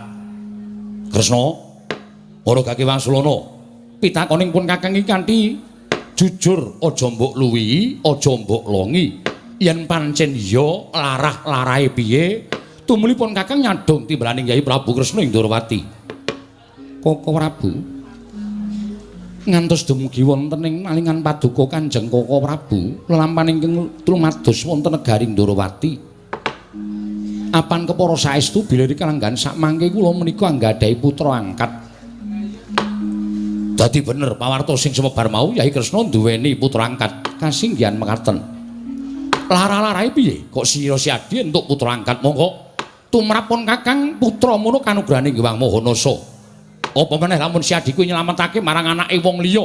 Kresna, ora gake wangsulana. Pitakoning pun Kakang iki kanthi jujur, aja mbok luwihi, aja mbok longi. Yen pancen iya, larah-larahe piye? Tumuli pun Kakang nyadong timbalaning Yayi Prabu Kresna ing Ndorowati. Koko Prabu ngantos dumugi wonten ing malingan paduka Kanjeng Koko Prabu lelampahan ingkang lumados wonten negari Ndorowati. Apan kepara saestu bilih kalanggan sakmangke kula menika anggadhahi putra angkat. Dadi bener pawarta sing sumebar mau Yai Kresna duweni putra angkat. Kasinggihan mekaten. Lara-larahe piye? Kok sira siadi entuk putra angkat monggo tumrap pun Kakang putra mono kanugrahaning Hyang Maha Nasa. Apa meneh lamun si adhiku nyelametake marang anake wong liya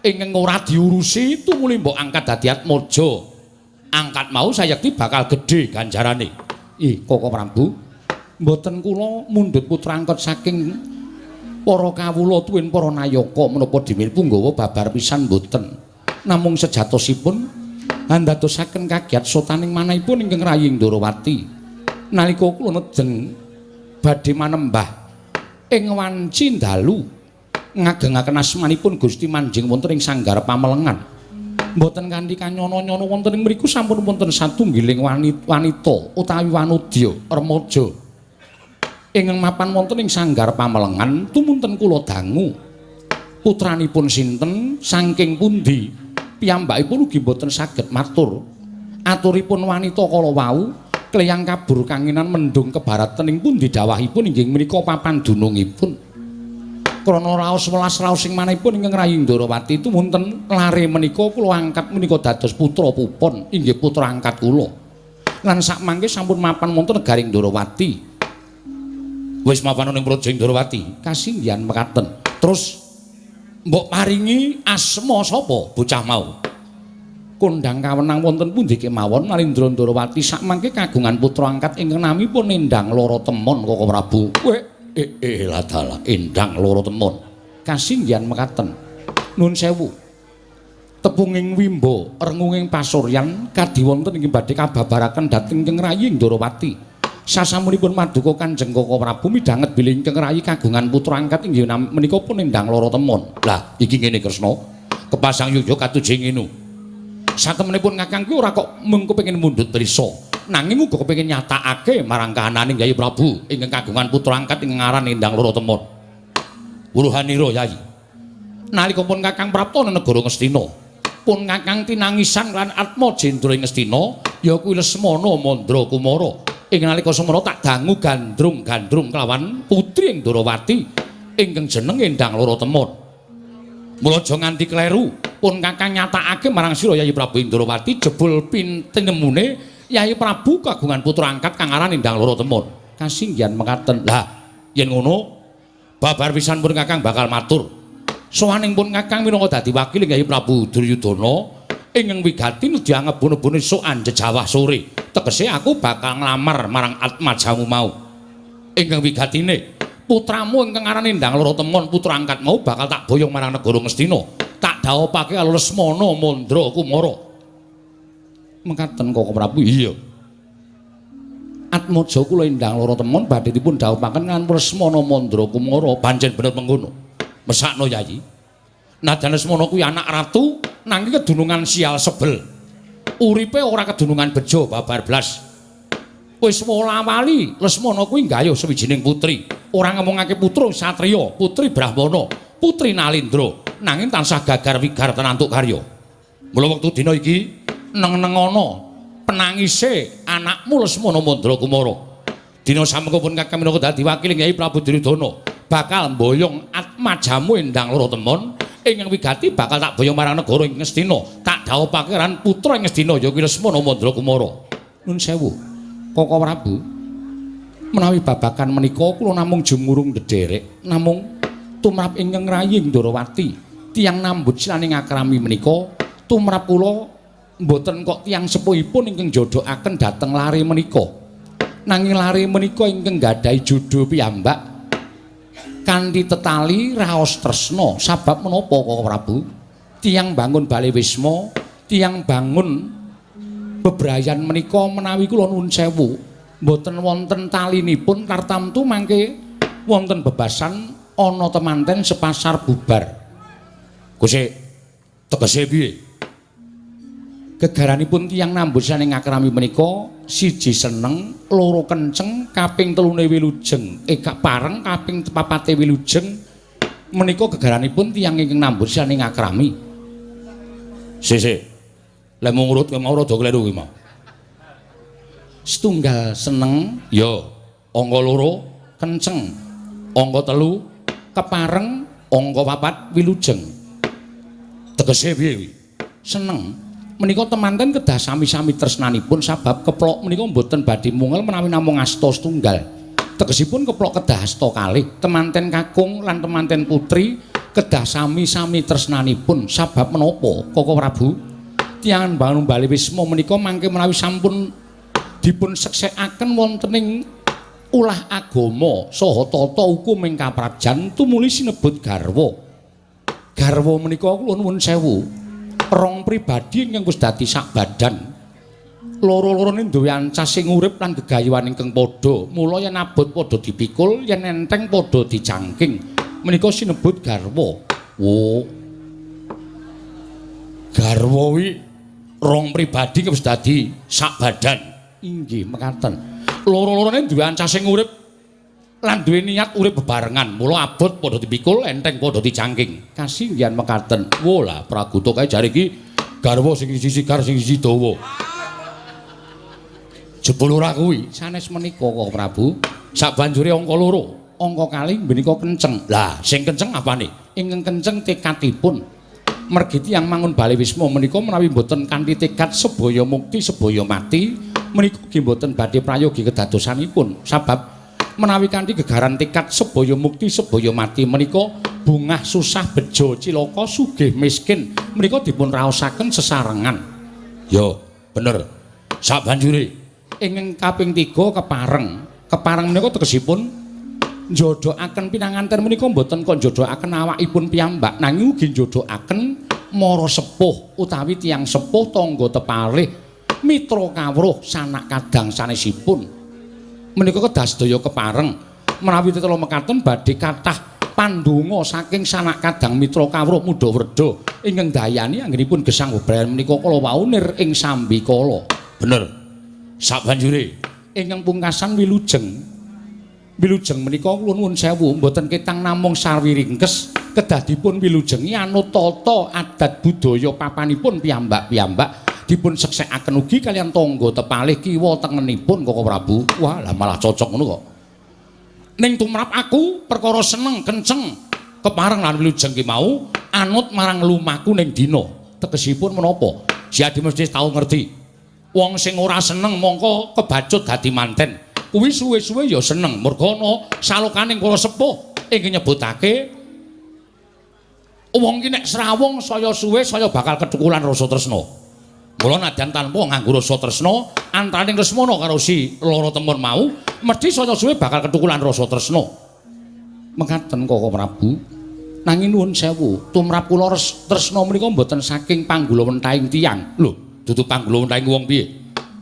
ingkang ora diurusi tumuli mbok angkat dadi atmaja. Angkat mau sayekti bakal gedhe ganjarane. Ih, Koko Prabu, mboten kula mundhut putra angkat saking Para kawula tuwin para nayaka menapa dimil punggawa babar pisan mboten. Namung sejatosipun andadosaken kagiat sotaning manahipun ingkang rayi Ndorowati. Nalika kula nedeng badhe manembah ing wanci dalu ngagengaken asmanipun Gusti manjing wonten ing sanggar pamelengan. Mboten kanthi kanyono-nyono wonten ing mriku sampun wonten satunggiling wanita utawi wanudya remaja ingkang mapan wonten ing sanggar pamelengan tumunten kula dangu. Putranipun sinten saking pundi piyambakipun ugi mboten saged matur. Aturipun wanita kala wau kleyang kabur kanginan mendung kebaratan ing pundi dawahipun inggih menika papan dunungipun. Krana raos welas raos sing manahipun ingkang rayi Ndorowati tumunten lare menika kula angkat menika dados putra pupon inggih putra angkat kula. Lan sakmangke sampun mapan wonten negaring Ndorowati. Wis mapan ning Praja Ndorowati kasinggihan mekaten. Terus mbok paringi asma sapa bocah mau? Kondhang kawenang wonten pundi kemawon Nalindra Ndorowati sakmangke kagungan putra angkat ingkang namipun Endang Loro Temon Koko Prabu. Weh ladalah Endang Loro Temon. Kasinggihan mekaten. Nun sewu. Tepunging wimba rengunging pasuryan kadi wonten ing badhe kababaraken dhateng ingkang rayi Ndorowati. Sasampunipun maduka Kanjeng Koko Prabu midhanget bilih ingkang rayi kagungan putra angkat inggih menika pun Endang Loro Temon. Lah iki ngene Kresna. Kepasang yogya katujeng ngene. Satemenipun Kakang kuwi ora kok mung kepengin mundhut prisa, nanging uga kepengin nyatakake marang kahananing Yayi Prabu ingkang kagungan putra angkat ingkang aran Endang Loro Temon. Wuruhanira Yayi. Nalika pun Kakang prapta negara Ngastina, pun Kakang tinangisan lan Atma Jendra ing Ngastina, ya kuwi Lesmana Mandra Kumara. Ing nalika semana tak dangu gandrung-gandrung kelawan putri ing Ndorowati ingkang jeneng Endang Loro Temon. Mula aja nganti kleru, pun Kakang nyatakake marang sira Yayi Prabu Indrawati jebul pintenemune Yayi Prabu kagungan putra angkat kang aran Endang Loro Temon. Kasinggihan mekaten. Lah, yen ngono babar pisan pun Kakang bakal matur. Sowaning pun Kakang minangka dadi wakil Yayi Prabu Duryudana ingkang wigati nedya ngebun-ebun esuk anjejawah sore. Tegese aku bakal nglamar marang atmajamu mau. Ingkang wigatine putramu ingkang aran Endang Loro Temon putra angkat mau bakal tak boyong marang negara Ngastina. Tak dhawupake karo Lesmana Mandra Kumara. Mekaten Koko Prabu. Iya. Atmaja kula Endang Loro Temon badhe dipun dhawupaken kan Lesmana Mandra Kumara. Pancen bener mengkono. Mesakno Yayi. Najan Lesmana kuwi anak ratu nanging kedunungan sial sebel. Uripe ora kedunungan bejo babar blas. Wis wola-wali Lesmana kuwi nggayuh sawijining putri. Ora ngomongake putra satriya, putri Brahmana, putri Nalindra, nanging tansah gagar wigar tenantuk karya. Mula wektu dina iki neng-nengono penangise anakmu Lesmana Mandra Kumara. Dina samengko pun Kakang minangka dadi wakil Kyai Prabu Duryudana bakal mboyong atmajamu Endang Loro Temon ingkang wigati bakal tak boyong marang negara ing Ngastina. Tak dhawupake lan putra ing Ngastina ya kuwi Lesmana Mandra Kumara. Nun sewu. Koko Prabu, menawi babagan menika kula namung jumurung ndederek, namung tumrap ingkang rayi Ndorowati, tiyang nambut silaning akrami menika tumrap kula mboten kok tiyang sepuhipun ingkang jodohaken dhateng lare menika. Nanging lare menika ingkang gadahi jodho piyambak kanthi tetali raos tresna. Sabab menapa Koko Prabu? Tiyang bangun bale wisma, tiyang bangun bebrayan menika menawi kula nuwun sewu mboten wonten talinipun tartamtu mangke wonten bebasan ana temanten sepasar bubar. Guse tegese piye? Gegaranipun tiyang nambut saning akrami menika siji seneng, loro kenceng, kaping telune wilujeng, pareng kaping papate wilujeng menika gegaranipun tiyang ingkang nambut saning akrami. Sik. Lek mung ngurut mau rada kleru kuwi mau. Setunggal seneng ya, angka loro kenceng, angka telu kepareng, angka papat wilujeng. Tegese piye kuwi? Seneng menika temanten kedah sami-sami tresnanipun sabab keplok menika mboten badhe mungel menawi namung asta setunggal. Tegesipun keplok kedah asta kalih, temanten kakung lan temanten putri kedah sami-sami tresnanipun sabab menapa Koko Prabu? Tiyang bangun bali wisma menika mangke menawi sampun dipun seksekaken wonten ing Ulah agama saha tata hukum ing kaprajan tumuli sinebut garwa. Garwa menika kula nuwun sewu, rong pribadi ingkang wis dadi sak badan. Loro-lorone duwe ancas sing urip lan gegayuhan ingkang padha. Mula yen abot padha dipikul, yen enteng padha dicangking. Menika sinebut garwa. Wo. Garwa kuwi rong pribadi wis dadi sak badan. Inggih mekaten. Loro-lorone duwe ancas sing urip lan duwe niat urip bebarengan. Mula abot padha dipikul, enteng padha dicangking. Kasinggihan mekaten. Wo lah Praguta kae jare iki garwa sing siji sigar sing siji dawa. Jebul ora kuwi sanes menika Koko Prabu. Sabanjure angka loro, angka kalih menika kenceng. Lah sing kenceng apane? Ingkang kenceng tekadipun. Mergi tiyang mangun bale wisma menika menawi mboten kanthi tekad sebaya mukti sebaya mati menika ugi mboten badhe prayogi kedadosanipun. Sabab menawi kanthi gegaran tekad sebaya mukti sebaya mati menika bungah susah bejo cilaka sugih miskin menika dipun raosaken sesarengan. Ya, bener. Sabanjure ingkang kaping 3 kepareng. Kepareng menika tegesipun njodokaken pinanganten menika mboten kok njodokaken awakipun piyambak nanging ugi njodokaken mara sepuh utawi tiyang sepuh tangga tepalih mitra kawruh sanak kadang sanesipun. Menika kedah sedaya kepareng. Menawi tetela mekaten badhe kathah pandonga saking sanak kadang mitra kawruh mudha wredha ingkang dayani anggenipun gesang bebrayan menika kala wau nir ing sambikala. Bener. Sabanjure ingkang pungkasan wilujeng. Wilujeng menika kula nuwun sewu mboten ketang namung sarwi ringkes, kedah dipun wilujengi anut tata adat budaya papanipun piyambak-piyambak dipun seksekaken ugi kaliyan tangga tepalih kiwa tengenipun Koko Prabu. Wah, lah malah cocok ngono kok. Ning tumrap aku perkara seneng kenceng kepareng lan wilujeng ki mau anut marang lumaku ning dina. Tegesipun menapa? Si Adi mesti tau ngerti. Wong sing ora seneng mongko kebacut dadi manten. Kuwi suwe-suwe ya seneng merga ana salokaning para sepuh ingkang nyebutake wong ki nek srawung saya suwe saya bakal kethukulan rasa tresna. Mula nadyan tanpa nganggo rasa tresna antaraning Lesmana karo si Lara Temon mau mesti saya suwe bakal kethukulan rasa tresna. Mekaten Koko Prabu. Nanging nuwun sewu, tumrap kula tresna menika mboten saking panggulawentahing tiyang. Lho, dudu panggulawentahing wong piye?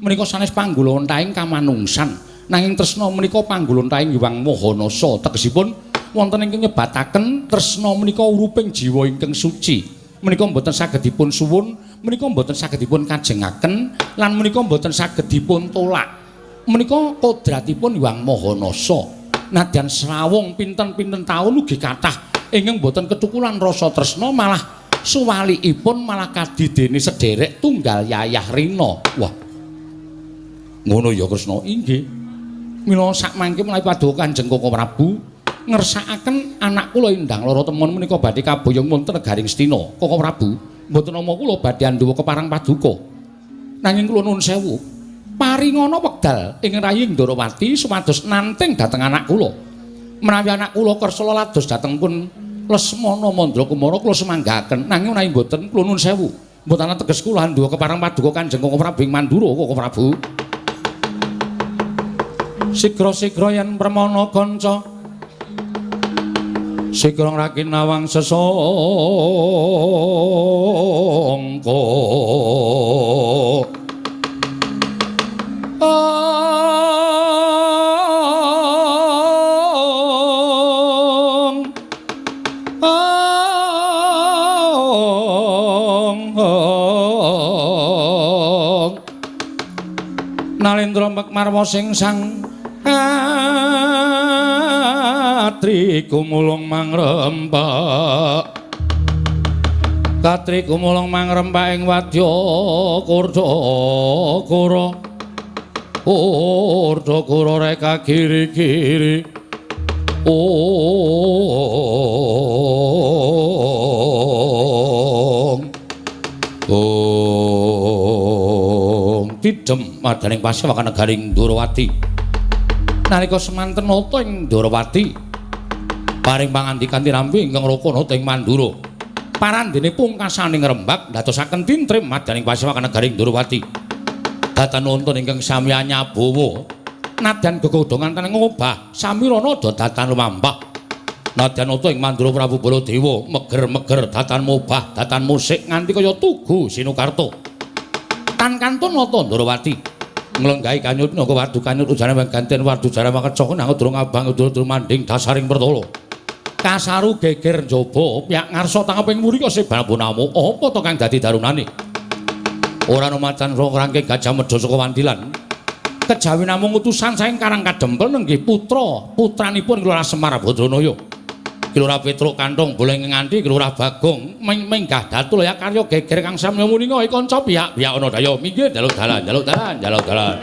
Menika sanes panggulawentahing kamanungsan. Nanging tresna menika panggulawentahing Hyang Maha Nasa. Tegesipun wonten ingkang nyebataken tresna menika uruping jiwa ingkang suci. Menika mboten saged dipun suwun, menika mboten saged dipun kajengaken lan menika mboten saged dipun tolak. Menika kodratipun Hyang Maha Nasa. Nadyan srawung pinten-pinten taun ugi kathah ingkang mboten ketukulan rasa tresna malah suwalikipun malah kadidene sederek tunggal yayah rina. Wah. Ngono ya Kresna. Inggih. Mila sakmangke menawi paduka Kanjeng Koko Prabu ngersakaken anak kula Indang Lara Temon menika badhe kaboyong wonten negaring Astina. Koko Prabu, mboten nama kula badhe anduwa keparang paduka. Nanging kula nuwun sewu, paringana wekdal ing rayi Ndorowati supados nanting dhateng anak kula. Menawi anak kula kersa lados dhateng pun Lesmana Mandra Kumara kula semanggaken. Nanging menawi mboten kula nuwun sewu, mboten ana teges kula anduwa keparang paduka Kanjeng Koko Prabu ing Mandura. Koko Prabu. Sigra-sigra yen permana kanca sigra ngraki nawang sesangka. Ong ong ong Nalendra Mekmarwa sing sang katri gumulung mangrempak, katri gumulung mangrempak ing wadya kurda kura, kurda kura reka kiri-kiri. Ong ong tidem madaning pasewakan negaring Ndorowati. Nalika semanten nata ing Ndorowati paring pangandikan tinampi ingkang raka nata ing Mandura. Parandene pungkasaning rembag ndadosaken tintrim madaning pasewakan negaring Ndorowati. Datan wonten ingkang sami anyabawa. Nadyan gegodhongan teneng ngobah samirana datan lumampah. Nadyan nata ing Mandura Prabu Baladewa meger-meger datan mobah datan musik nganti kaya tugu Sinukarta. Tan kantun nata Ndrawati nglenggahi kanyut naga wadu kanyut ujane ganten wadu jare makeca nang durung abang durung manding dasaring pertala. Kasaru geger njaba piyak ngarsa tangeping murika sebabonamu apa to kang dadi darunane? Ora ana macan rangke Gajah Mada saka Wandilan. Kejawi namung utusan saking Karang Kadempel nenggih putra putranipun Lurah Semar Badranaya. Ki Lurah Petruk Kanthong boleh nganti Ki Lurah Bagong minggah datu laya karya geger kang samya muninga kanca piyak-piyak ana daya minggir jaluk dalan jaluk dalan jaluk dalan.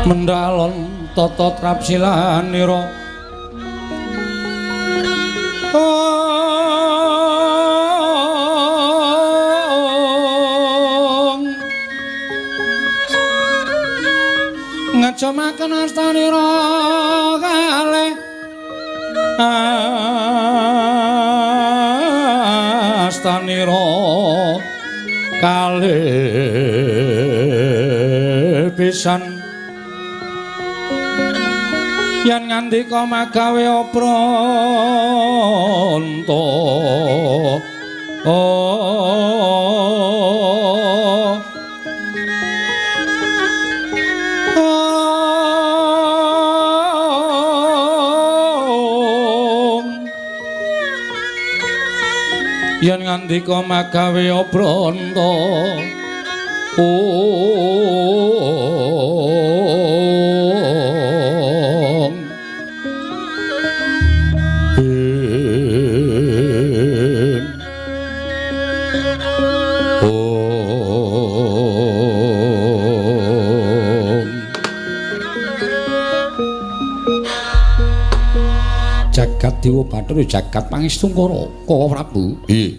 Mendalon tata trapsilanira ngejamaken astanira kalih astanira kalih pisan yen ngandika magawe opranta yen ngandika magawe opranta Baladewa Bathara jagat pangestungkara Kaka Prabu. Nggih.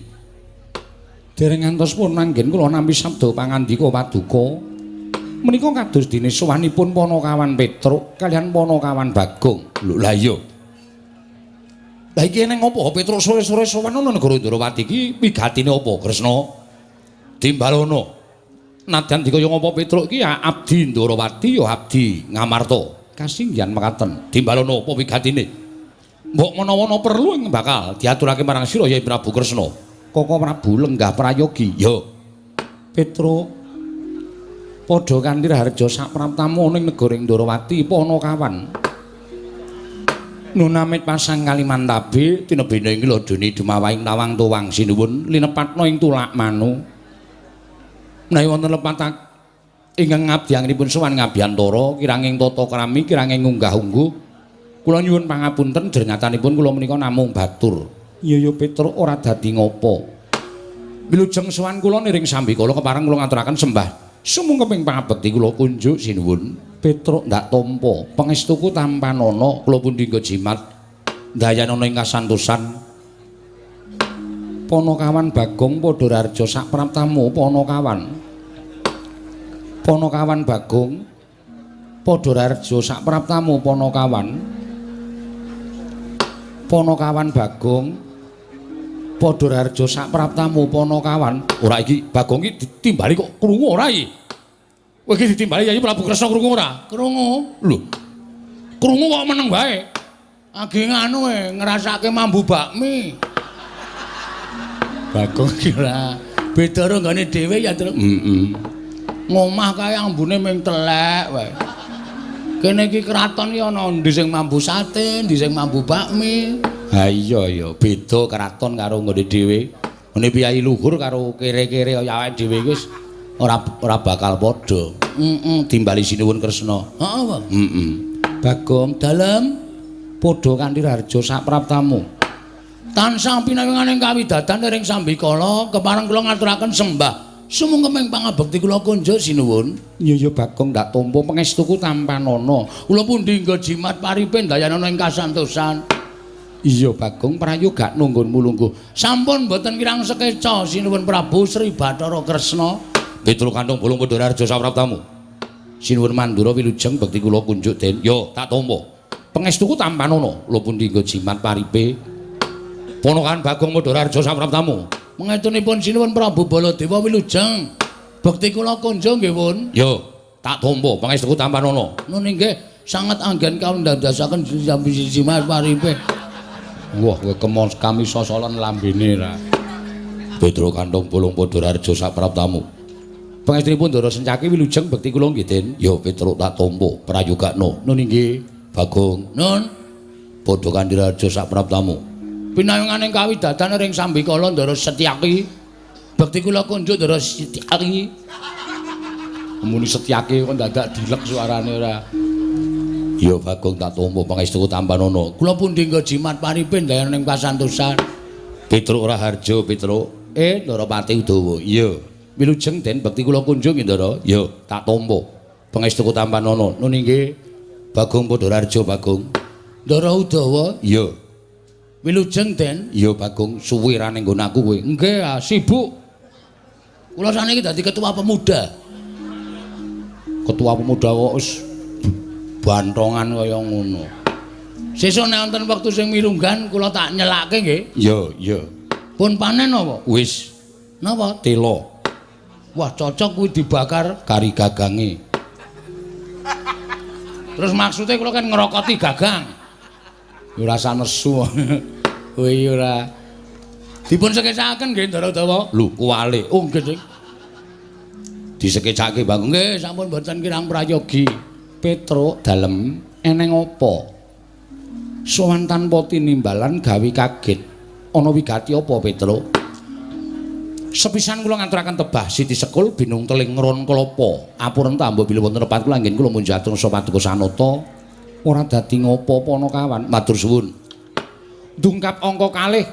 Dereng ngantos pun anggen kula nampi sabda pangandika paduka. Menika kados dene sowanipun Panakawan Petruk kaliyan Panakawan Bagong. Lho lah iya. Lah iki eneng apa Petruk sore-sore sowan ana negara Ndrawati iki wigatine apa Kresna? Timbalono. Nadyan dikaya ngapa Petruk iki ya abdi Ndrawati ya abdi Ngamarta. Kasinggihan mekaten. Timbalono apa wigatine? Mbok menawa ana perlu ing bakal diaturake marang sira ya Prabu Kresna. Kaka Prabu lenggah prayogi. Ya. Petruk padha kanthi raharja sapraptamu ning negara Ndrawati Panakawan. Nunamit pasang Kalimantabe tinebene ing lodone dumawahing tawang tuwang sinuwun linepatna ing tulak manu. Menawi wonten lepat ingkang ngabdianipun sowan ngabiyantara kiranging tata krami kiranging unggah-ungguh kula nyuwun pangapunten jernyatanipun kula menika namung batur. Iya ya Petruk ora dadi ngopo. Wilujeng sowan kula niring sambikala kepareng kula ngaturaken sembah sumungkeping pangabekti kula kunjuk sinuwun. Petruk ndak tampa pangestuku tampanana kula pundi nggo jimat ndayanana ing kasantosan. Panakawan Bagong padha raharja sapraptamu Panakawan. Panakawan Bagong padha raharja sapraptamu Panakawan. Panakawan Bagong padha raharja sapraptamu Panakawan. Ora iki Bagong iki ditimbali kok krungu ora iki? Kowe iki ditimbali Yayi Prabu Kresna krungu ora? Krungu. Lho. Krungu kok meneng wae. Age nganu e ngrasake mambu bakmi. Bagong iki ora beda karo nggone dhewe ya, Truk. Heeh. Ngomah kae ambune ming telek wae. Kene iki kraton iki ana endi sing mambu sate, endi sing mambu bakmi. Ha iya ya, beda kraton karo nggone dhewe. Ngene piyai luhur karo kere-kere kaya awake dhewe iki wis ora bakal padha. Heeh, timbali sinuwun Kresna. Heeh, apa? Heeh. Bagong dalem padha kanthi raharja sapraptamu. Tansah pinawinganing kawidadan ring sambikala kepareng kula ngaturaken sembah sumungkeping pangabekti kula kunjuk sinuwun. Iya ya Bagong ndak tampa pangestuku tampanana. Kula pundi nggo jimat paripe ndayanana ing kasantosan. Iya Bagong prayoga nunggonmu lungguh. Sampun mboten kirang sekeca sinuwun Prabu Sri Bathara Kresna. Petruk Kanthong Bolong padha raharja sapraptamu. Sinuwun Mandura wilujeng bekti kula kunjuk den. Yo tak tampa. Pangestuku tampanana. Kula pundi nggo jimat paripe. Ponokan Bagong padha raharja sapraptamu. Mangetunipun sinuwun Prabu Baladewa wilujeng. Bekti kula kunjuk nggih, Pun. Yo, tak tampa pangestuku tampanana. Nun inggih sanget anggen kaundandasaken jimat paripe. Wah, kowe kemon kami sosolan lambene ra. Petruk Kanthong Bolong padha raharja sapraptamu. Pangestunipun Ndara Sencaki wilujeng bekti kula nggih, Den. Yo, Petruk tak tampa prayogakno. Nun inggih, Bagong. Nun, padha kanthi raharja sapraptamu. Pinayunganing kawidadan ring sambikala Ndara Setyaki. Bekti kula kunjuk Ndara Setyaki. Muni Setyaki kok dadak dilek suarane ora. Ya Bagong tak tampa pangestuku tampanana. Kula pundi nggo jimat paripe ndayan ing kasantosan. Petruk Raharja Petruk. Ndara Pati Udawa. Iya. Wilujeng Den bekti kula kunjung nggih Ndara. Ya, tak tampa. Pangestuku tampanana. Nun inggih. Bagong padha raharja Bagong. Ndara Udawa. Iya. Wilujeng Den. Iya Bagong, suwe ra ning nggon aku kowe. Nggih, sibuk. Kula saniki dadi ketua pemuda. Ketua pemuda kok wis bantongan kaya ngono. Sesuk nek wonten wektu sing mirunggan kula tak nyelake nggih. Iya, iya. Pun panen apa? Wis. Napa? Telo. Wah, cocok kuwi dibakar kari gagange. Terus maksudnya kula kan ngerokoti gagang. Ya ora nesu. Kowe ora dipun sekecakaken nggih Ndara Udawa. Lho, kuwale. Oh nggih, Dik. Disekecake Bagong. Nggih, sampun mboten kirang prayogi. Petruk dalem eneng apa? Sowan tanpa tinimbalan gawe kaget. Ana wigati apa, Petruk? Sepisan kula ngaturaken tebah Siti Sekul binung teling ron klapa. Apuren tambah bilih wonten lepat kula anggen kula munjatur paduka sanata. Ora dadi ngopo Panakawan. Matur suwun. Dungkap angka kalih.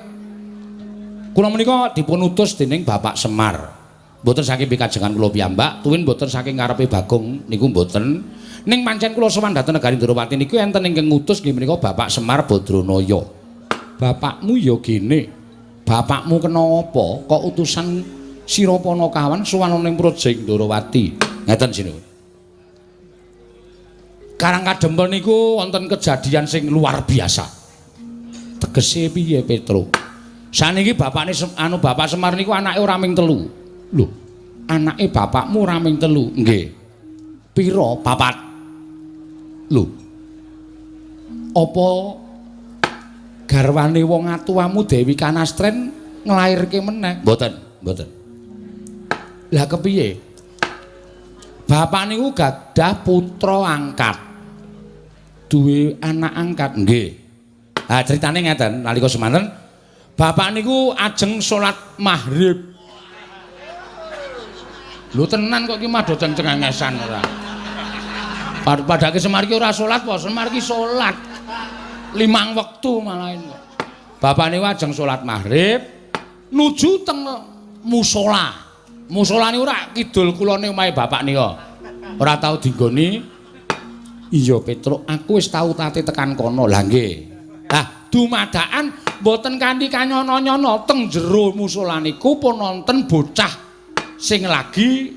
Kula menika dipun utus dening Bapak Semar. Mboten saking pikajengan kula piyambak, tuwin mboten saking karepe Bagong niku mboten. Ning pancen kula sowan dhateng negari Ndrawati niku enten ingkang ngutus nggih menika Bapak Semar Badranaya. Bapakmu ya gene. Bapakmu kena apa? Kok utusan sira Panakawan sowan ning Praja Ndorowati. Ngeten sinuwun. Karang Kadempel niku wonten kejadian sing luar biasa. Tegese piye, Petro? Saniki bapakne anu Bapak Semar niku anake ora ming telu. Lho, anake bapakmu ora ming telu? Nggih. Pira? Papat. Lho. Apa garwane wong atuwamu Dewi Kanastren nglairke meneh? Mboten, mboten. Lah kepiye? Bapak niku gadah putra angkat. Duwe anak angkat? Nggih. Ha critane ngeten, nalika semanten bapak niku ajeng salat maghrib. Lho tenan kok iki mah do cengengesan ora. Padake Semar iki ora salat apa? Semar iki salat 5 wektu malah kok. Bapak niku ajeng salat maghrib nuju teng musala. Musala niku ora kidul kulone omahe bapak nika. Ora tau dinggoni. Iya Petruk, aku wis tau tate tekan kono. Lah nggih. Lah dumadakan mboten kanthi kanyono-nyono teng jero musala niku pun wonten bocah sing lagi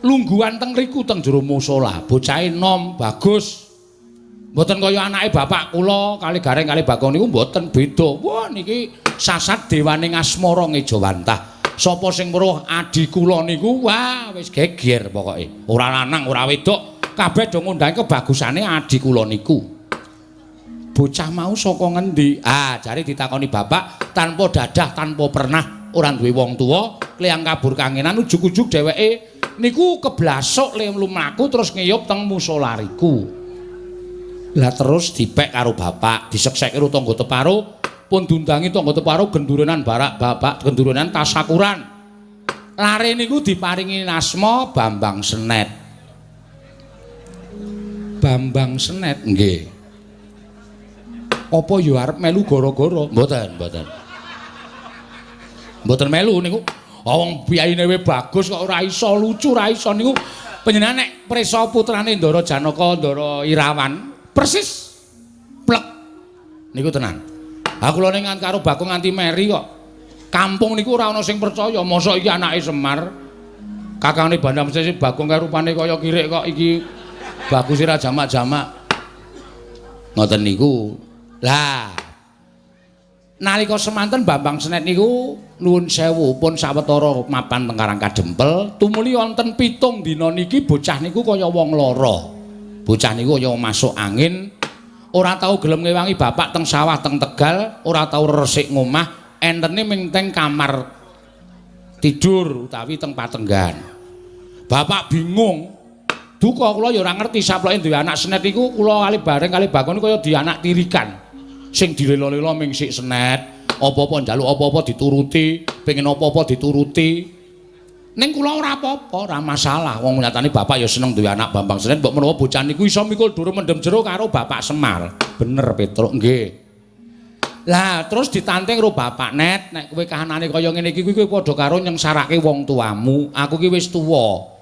lungguhan teng riku teng jero musala. Bocahe nom, bagus. Mboten kaya anake bapak kula kali Gareng kali Bagong niku mboten beda. Wah niki sasat dewane ngasmara ngejawantah. Sapa sing weruh adi kula niku wah wis geger pokoke. Ora lanang ora wedok, kabeh do ngundang kebagusane adi kula niku. Bocah mau saka ngendi? Ah, jare ditakoni bapak tanpa dadah, tanpa pernah ora duwe wong tuwa, kliyang kabur kangenan ujug-ujug dheweke niku keblasuk le mlaku terus ngiyup teng musala riku. Lah terus dipek karo bapak, disekseke karo tangga teparo, pun diundangi tangga teparo gendurenan barak bapak, gendurenan tasakuran. Lare niku diparingi asma Bambang Senet. Bambang Senet nggih. Apa ya arep melu gara-gara? Mboten, mboten. Mboten melu niku. Wong piyayine we bagus kok ora iso lucu, ora iso niku. Panjenengan nek prisa putrane Ndara Janaka, Ndara Irawan, persis plek niku tenan. Ha kula ning karo Bagong nganti meri kok. Kampung niku ora ana sing percaya, mosok iki anake Semar. Kakangne Bandam Sesi Bagong kae rupane kaya kirik kok iki bagus ora jamak-jamak. Ngoten niku. Lah nalika semanten Bambang Senet niku nuwun sewu pun sawetara mapan teng Karang Kadempel, tumuli wonten 7 dina niki bocah niku kaya wong lara. Bocah niku kaya masuk angin, ora tau gelem ngewangi bapak teng sawah teng Tegal, ora tau resik ngomah, entene ming teng kamar tidur utawi teng patenggan. Bapak bingung. Duka kula ya ora ngerti saploke duwe anak Senet iku kula kali bareng kali Bagong kaya di anak tirikan. Sing dilelo-lelo ming sik Senet, apa-apa njaluk apa-apa dituruti, pengen apa-apa dituruti. Ning kula ora apa-apa, ora masalah. Wong nyatane bapak ya seneng duwe anak Bambang Senet, mbok menawa bocah niku iso mikul dhuwur mendem jero karo Bapak Semar. Bener Petruk, nggih. Lah terus ditanting karo bapak, Net, nek kowe kahanane kaya ngene iki kowe padha karo nyengsarake wong tuamu. Aku ki wis tuwa.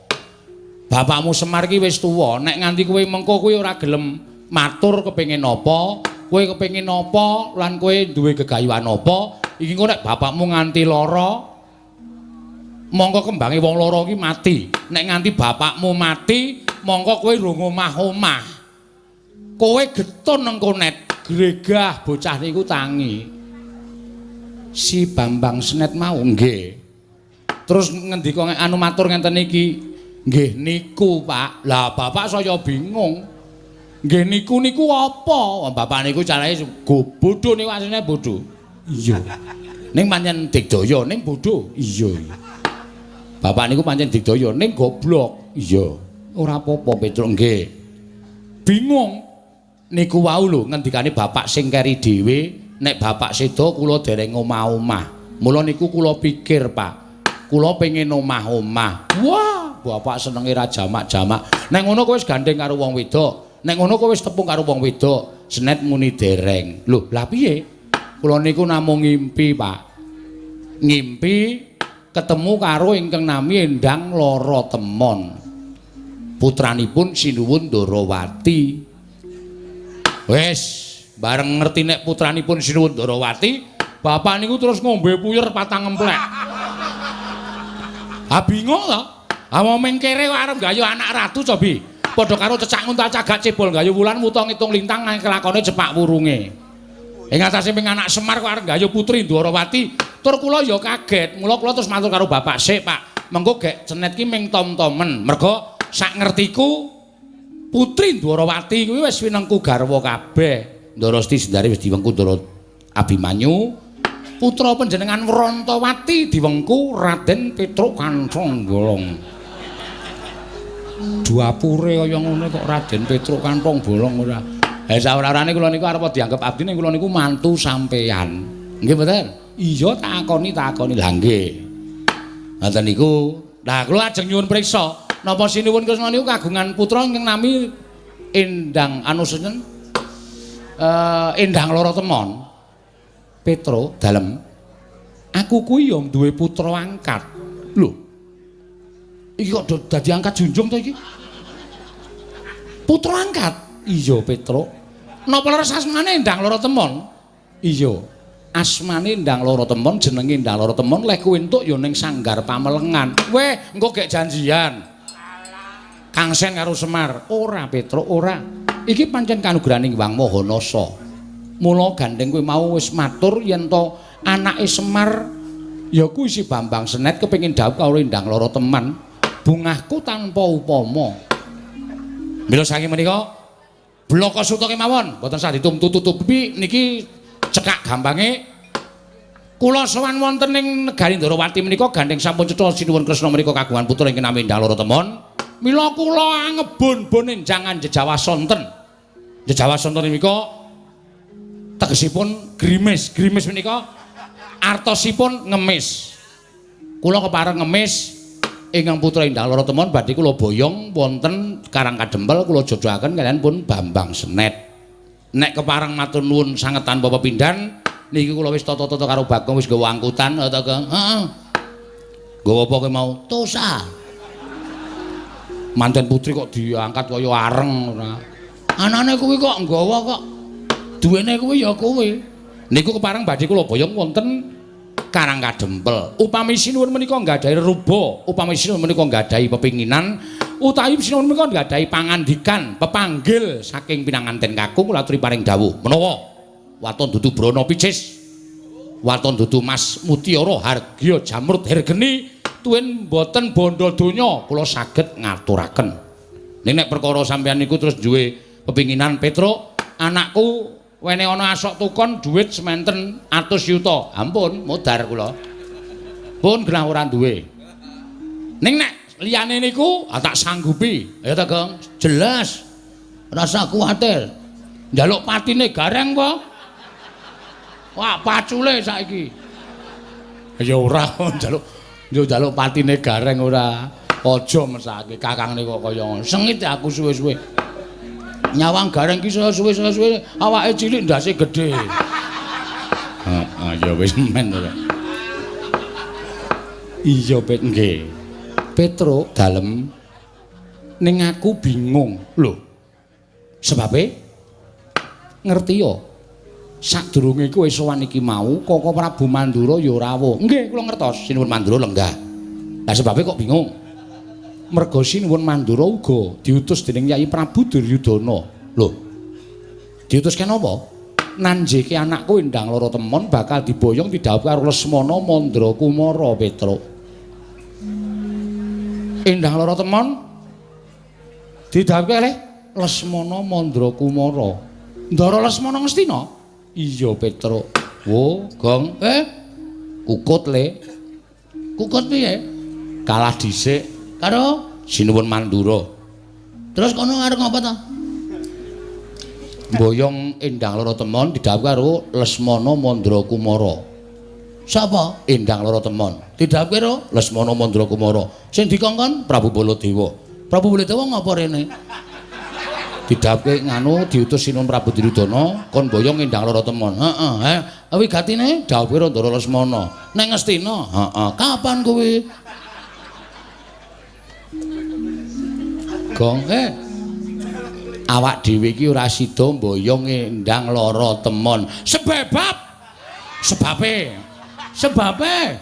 Bapakmu Semar ki wis tuwa, nek nganti kowe mengko kowe ora gelem matur kepengin apa, kowe kepengin apa lan kowe duwe gegayuhan apa, iki engko nek bapakmu nganti lara mongko kembange wong lara iki mati. Nek nganti bapakmu mati, mongko kowe rung omah-omah. Kowe getun engko Net, gregah bocah niku tangi. Si Bambang Senet mau nggih. Terus ngendika anu matur ngenten iki, nggih niku Pak. Lah bapak saya bingung. Nggih niku niku apa? Bapak niku carane go bodho niku asline bodho. Iya. Ning pancen digdaya ning bodho. Iya. Bapak niku pancen digdaya ning goblok. Iya. Ora apa-apa Petruk nggih. Bingung. Niku wau lho ngendikane bapak sing keri dhewe, nek bapak seda kula dereng omah-omah. Mula niku kula pikir, Pak. Kula pengin omah-omah. Wah, bapak senenge ra jamak-jamak. Nek ngono kowe wis gandeng karo wong wedok. Nek ngono kowe wis tepung karo wong wedok. Senet muni dereng. Lho, lah piye? Kula niku namung ngimpi, Pak. Ngimpi ketemu karo ingkang nami Endang Lara Temon. Putranipun Sinuwun Ndorowati. Wis, Bareng ngerti nek putranipun Sinuwun Ndarawati, bapak niku terus ngombe puyer patang emplek. Ha bingung to. Ha wong kere kok arep gayuh anak ratu cobi. Padha karo cecak nguntal cagak cebol gayuh wulan wuta ngitung lintang nang kelakone cepak wurunge. Ing atase ping anak Semar kok arep gayuh putri Ndwarawati, tur kula ya kaget. Mula kula terus matur karo bapak sik, Pak. Mengko gek cenet ki ming tom-tomen. Mergo sak ngertiku putri Ndwarawati kuwi wis winengku garwa kabeh. Ndara Siti Sendari wis diwengku Ndara Abimanyu. Putra panjenengan Wrantawati diwengku Raden Petruk Kanthong Bolong. Duapure kaya ngono kok Raden Petruk Kanthong Bolong ora. Ha saora-orane kula niku arep dianggep abdi ning kula niku mantu sampeyan. Nggih mboten? Iya takoni takoni. Lah nggih. Ngoten niku. Lah kula ajeng nyuwun priksa, napa Sinuwun Kresna niku kagungan putra ingkang nami Endang anu sinten? Endang Loro Temon. Petro dalem. Aku kuwi ya duwe putra angkat. Lho. Iki kok dadi angkat junjung to iki? Putra angkat? Iya, Petro. Napa leres asmane Endang Loro Temon? Iya. Asmane Endang Loro Temon, jenenge Endang Loro Temon, leh kuwi entuk ya ning Sanggar Pamelengan. Weh, engko gek janjian. Kang Sen karo Semar. Ora, Petro, ora. Iki pancen kanugrahaning Hyang Maha Nasa. Mula gandeng kowe mau wis matur yen to anake Semar ya kuwi si Bambang Senet kepengin dhawuh karo Endang Loro Teman. Bungahku tanpa upama. Mila saking menika blaka suta kemawon, mboten sah ditumtu-tutupi niki cekak gampange. Kula sowan wonten ing negari Ndorowati menika gandeng sampun cetha Sinuwun Kresna menika kagungan putra ingkang nami Endang Loro Temon. Mila kula angebon-bon enjangan jejawa sonten. Jejawa sonten menika tegesipun grimis. Grimis menika artosipun ngemis. Kula kepareng ngemis ingkang putra Endang Loro Temon badhe kula boyong wonten Karang Kadempel kula jodohaken kaliyan pun Bambang Senet. Nek kepareng matur nuwun sanget tanpa pepindhan niki kula wis tata-tata karo Bagong wis nggawa angkutan ta Gong. Heeh. Nggawa apa kowe mau? Tosa. Manten putri kok diangkat kaya areng ora. Anane kuwi kok nggawa kok. Duwene kuwi ya kowe. Niku kepareng badhe kula boyong wonten Karang Kadempel. Upami sinuwun menika nggadahi reruba, upami sinuwun menika nggadahi pepinginan, utawi sinuwun menika nggadahi pangandikan, pepanggil saking pinanganten kakung kula aturi paring dawuh. Menawa waton dudu brana picis, waton dudu mas mutiara hargya jamrut hergeni, tuwin boten bondo donya kula saged ngaturaken. Ning nek perkara sampeyan niku terus duwe pepinginan Petruk, anakku wene ana asok tukon dhuwit sementen atus yuta. Ampun, modar kula. Pun genah ora duwe. Ning nek liyane niku tak sanggupi. Ya ta, Gong? Jelas. Rasa kuwatir. Njaluk patine gareng apa? Wah, pacule saiki. Ya ora njaluk yo njaluk patine gareng ora. Aja mesake kakangne kok kaya ngono. Sengit aku suwe-suwe. Nyawang gareng ki saya suwe-suwe awake cilik ndase gedhe. Heeh, ya wis men ora. Iya, Pet, nggih. Petruk dalem ning aku bingung. Lho. Sebabe ngerti ya. Sadurunge kowe sowan iki mau Koko Prabu Mandura ya rawuh. Nggih, kula ngertos Sinuwun Mandura lenggah. Lah sebabe kok bingung? Merga Sinuwun Mandura uga diutus dening Yai Prabu Duryudana. Lho. Diutus kenapa? Nanjeke anakku Endang Loro Temon bakal diboyong didhawuhi karo Lesmana Mandra Kumara Petruk. Endang Loro Temon didhawuhi kalih Lesmana Mandra Kumara. Ndara Lesmana Ngastina? Iya Petruk. Wo, Gong. Kukut le. Kukut piye? Kalah dhisik karo Sinuwun Mandura. Terus kono arep ngapa ta? Boyong Endang Loro Temon didhawuhi karo Lesmana Mandra Kumara. Sapa? Endang Loro Temon. Didhawuhi karo Lesmana Mandra Kumara. Sing dikongkon Prabu Baladewa. Prabu Baladewa ngapa rene? Didhawuhi nganu diutus Sinuwun Prabu Duryudana kon boyong Endang Loro Temon. Heeh, he. Wigatine dhawuhi karo Ndara Lesmana. Neng Ngastina. Heeh. Kapan kuwi? Gong, Awak dhewe iki ora sida mboyong Endang Lara Temon. Sebab sebabe sebabe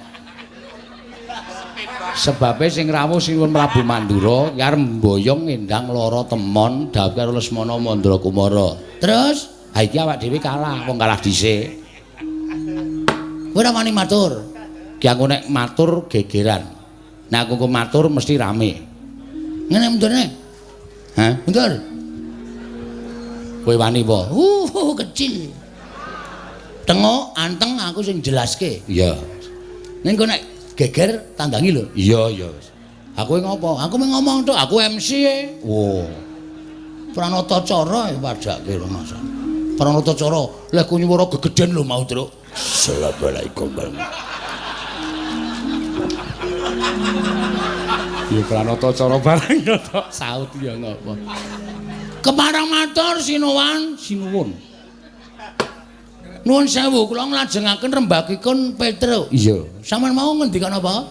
sebabe sing rawuh Sinuwun Prabu Mandura ki arep mboyong Endang Lara Temon dhawuh karo Lesmana Mandra Kumara. Terus ha iki awak dhewe kalah, wong kalah dhisik. Kowe ora wani matur. Ki aku nek matur gegeran. Nek aku matur mesti rame. Ngene mundurne. Hah? Mundur. Kowe wani apa? Kecil. Tengok anteng aku sing jelaske. Iya. Ning kok nek geger tandangi lho. Iya, iya. Aku ngopo? Aku mung ngomong tok, aku MC e. Wo. Pranata cara padake rumasa. Pranata cara, leh ku nyuwara gegeden lho mau, Truk. Assalamualaikum warahmatullahi. Ya pranata cara barang ya tok saut ya ngopo. Kepareng matur sinuwun, sinuwun. Nuwun sewu, kula nglajengaken rembagipun Petruk. Iya. Sampeyan mau ngendikan apa?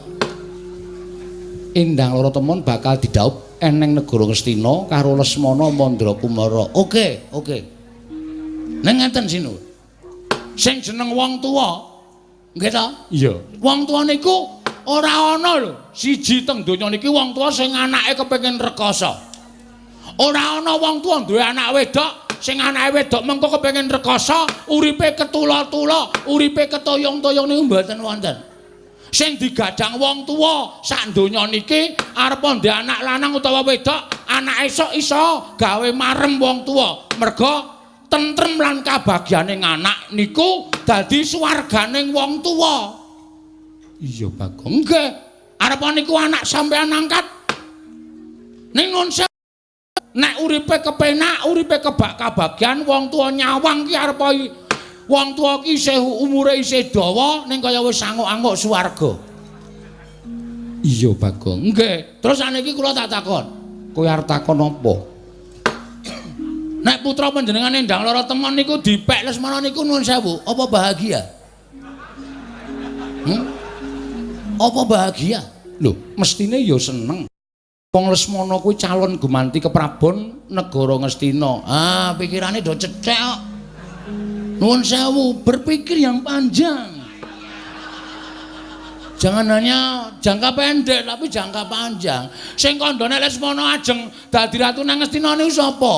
Endang Lara Temon bakal didhaup eneng negara Ngastina karo Lesmana Mandra Kumara. Oke, oke. Ning ngeten sinuwun. Sing jeneng wong tuwa, nggih ta? Iya. Wong tuwa niku ora ana lho. Siji teng donya niki wong tuwa sing anake kepengin rekoso. Ora ana wong tuwa duwe anak wedok sing anake wedok mengko kepengin rekoso, uripe ketula-tula, uripe ketoyong-toyong niku mboten wonten. Sing digadang wong tuwa sak donya niki arep ndek anak lanang utawa wedok, anak esuk iso gawe marem wong tuwa. Merga tentrem lan kabagyane anak niku dadi swarganing wong tuwa. Iya, Bagong. Nggih. Arep niku anak sampean angkat. Ning nun nek uripe kepenak, uripe kebak kabagyan, wong tuwa nyawang ki arep wong tuwa ki isih umure isih dawa ning kaya wis anguk-anguk swarga. Iya, Bagong. Nggih. Terus saniki kula tak takon. Kowe arep takon apa? Nek putra panjenengan Endang Lara Temon niku dipek Lesmana niku nuwun sewu, apa bahagia? Apa bahagia? Lho, mestine ya seneng. Wong Lesmana kuwi calon gumanti keprabon negara Ngastina. Ah, pikirane do cethek kok. Nuwun sewu, berpikir yang panjang. Jangan hanya jangka pendek tapi jangka panjang. Sing kandhane Lesmana ajeng dadi ratu nang Ngastina niku sapa?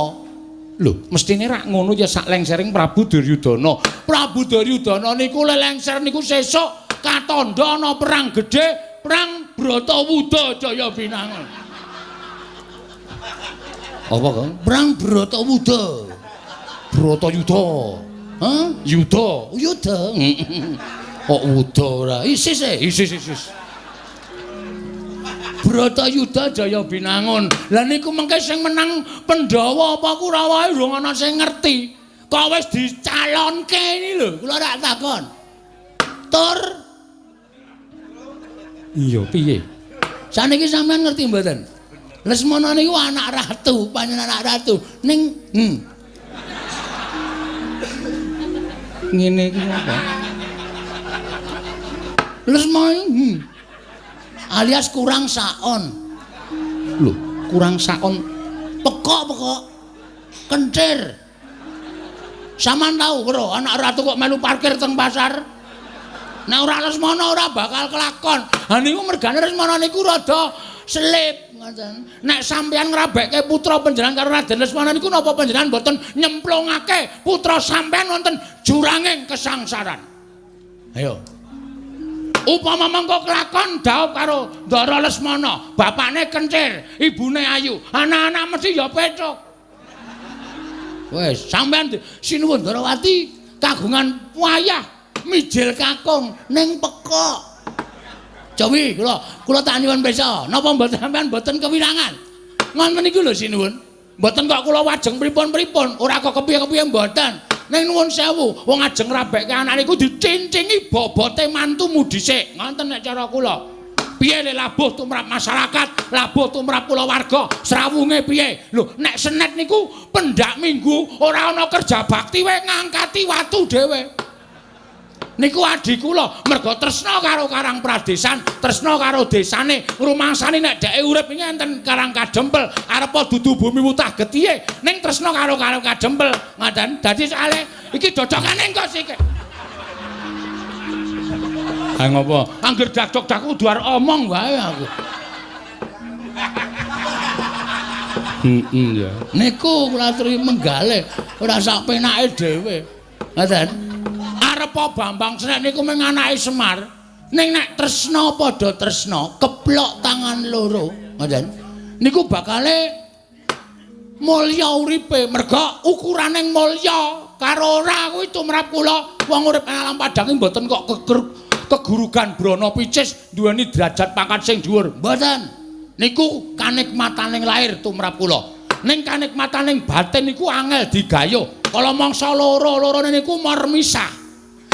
Lho, mestine rak ngono ya sak lengsering Prabu Duryudana. Prabu Duryudana niku lelengser niku sesuk katandha ana perang gedhe, perang Bratawuda Jaya Binangun. Apa, Kang? Perang Bratawuda. Bratayuda. Hah? Yuda. Yuda. Kok wuda ora? Isis e, isis isis. Bratayuda Jaya Binangun. Lah niku mengke sing menang Pandhawa apa Kurawa durung ana sing ngerti. Kok wis dicalonke ini lho, kula rak takon. Tur. Iya, piye? Saniki sampean ngerti mboten? Lesmana niku anak ratu, panjenengan anak ratu ning ngene iki apa? Lesmana alias kurang saon. Lho, kurang saon pekok-pekok. Kencir. Sampeyan tau karo anak ratu kok melu parkir teng pasar? Nek ora Lesmana ora bakal kelakon. Ha niku mergane Lesmana niku rada selip ngoten. Nek sampeyan ngrabekke putra panjenengan karo Raden Lesmana niku napa panjenengan mboten nyemplungake putra sampeyan wonten juranging kesangsaran? Ayo. Upama mengko kelakon dhaup karo Ndara Lesmana, bapakne kencir, ibune ayu, anak-anak mesti ya pecuk. Wis, sampeyan sinuwun Ndarawati kagungan wayah mijil kakung ning pekok. Jawi kula tak nyuwun pirsa, napa mboten sampeyan mboten kewirangan? Ngoten niku lho sinuwun. Mboten kok kula wajeng pripun-pripun, ora kok kepiye-kepiye mboten. Ning nuwun sewu, wong ajeng ngrabekke anak niku dicincingi bobote mantumu dhisik. Ngoten nek cara kula. Piye le labuh tumrap masyarakat, labuh tumrap kulawarga, srawunge piye? Lho, nek senet niku pendak minggu ora ana kerja bakti wae ngangkati watu dhewe. Niku adi kula merga tresna karo Karang Pradesan, tresna karo desane, rumangsane nek dheke urip iki enten Karang Kadempel, arepa dudu bumi wutah getihe, ning tresna karo Karang Kadempel. Ngaten. Dadi soalé iki dodokane engko sik. Ha ngopo? Angger dakdok-dak kudu arep omong wae aku. Heeh ya. Niku kula aturi menggale, ora sak penake dhewe. Ngaten. Arepa Bambang Senek niku mung anake Semar. Ning nek tresna padha tresna, keplok tangan loro, ngoten. Niku bakale mulya uripe, merga ukurane mulya karo ora kuwi tumrap kula. Wong urip ing alam padang iki mboten kok kegurugan brana picis duweni derajat pangkat sing dhuwur. Mboten. Niku kanikmataning lahir tumrap kula. Ning kanikmataning batin niku angel digayuh. Kala mangsa loro-lorone niku mormisah.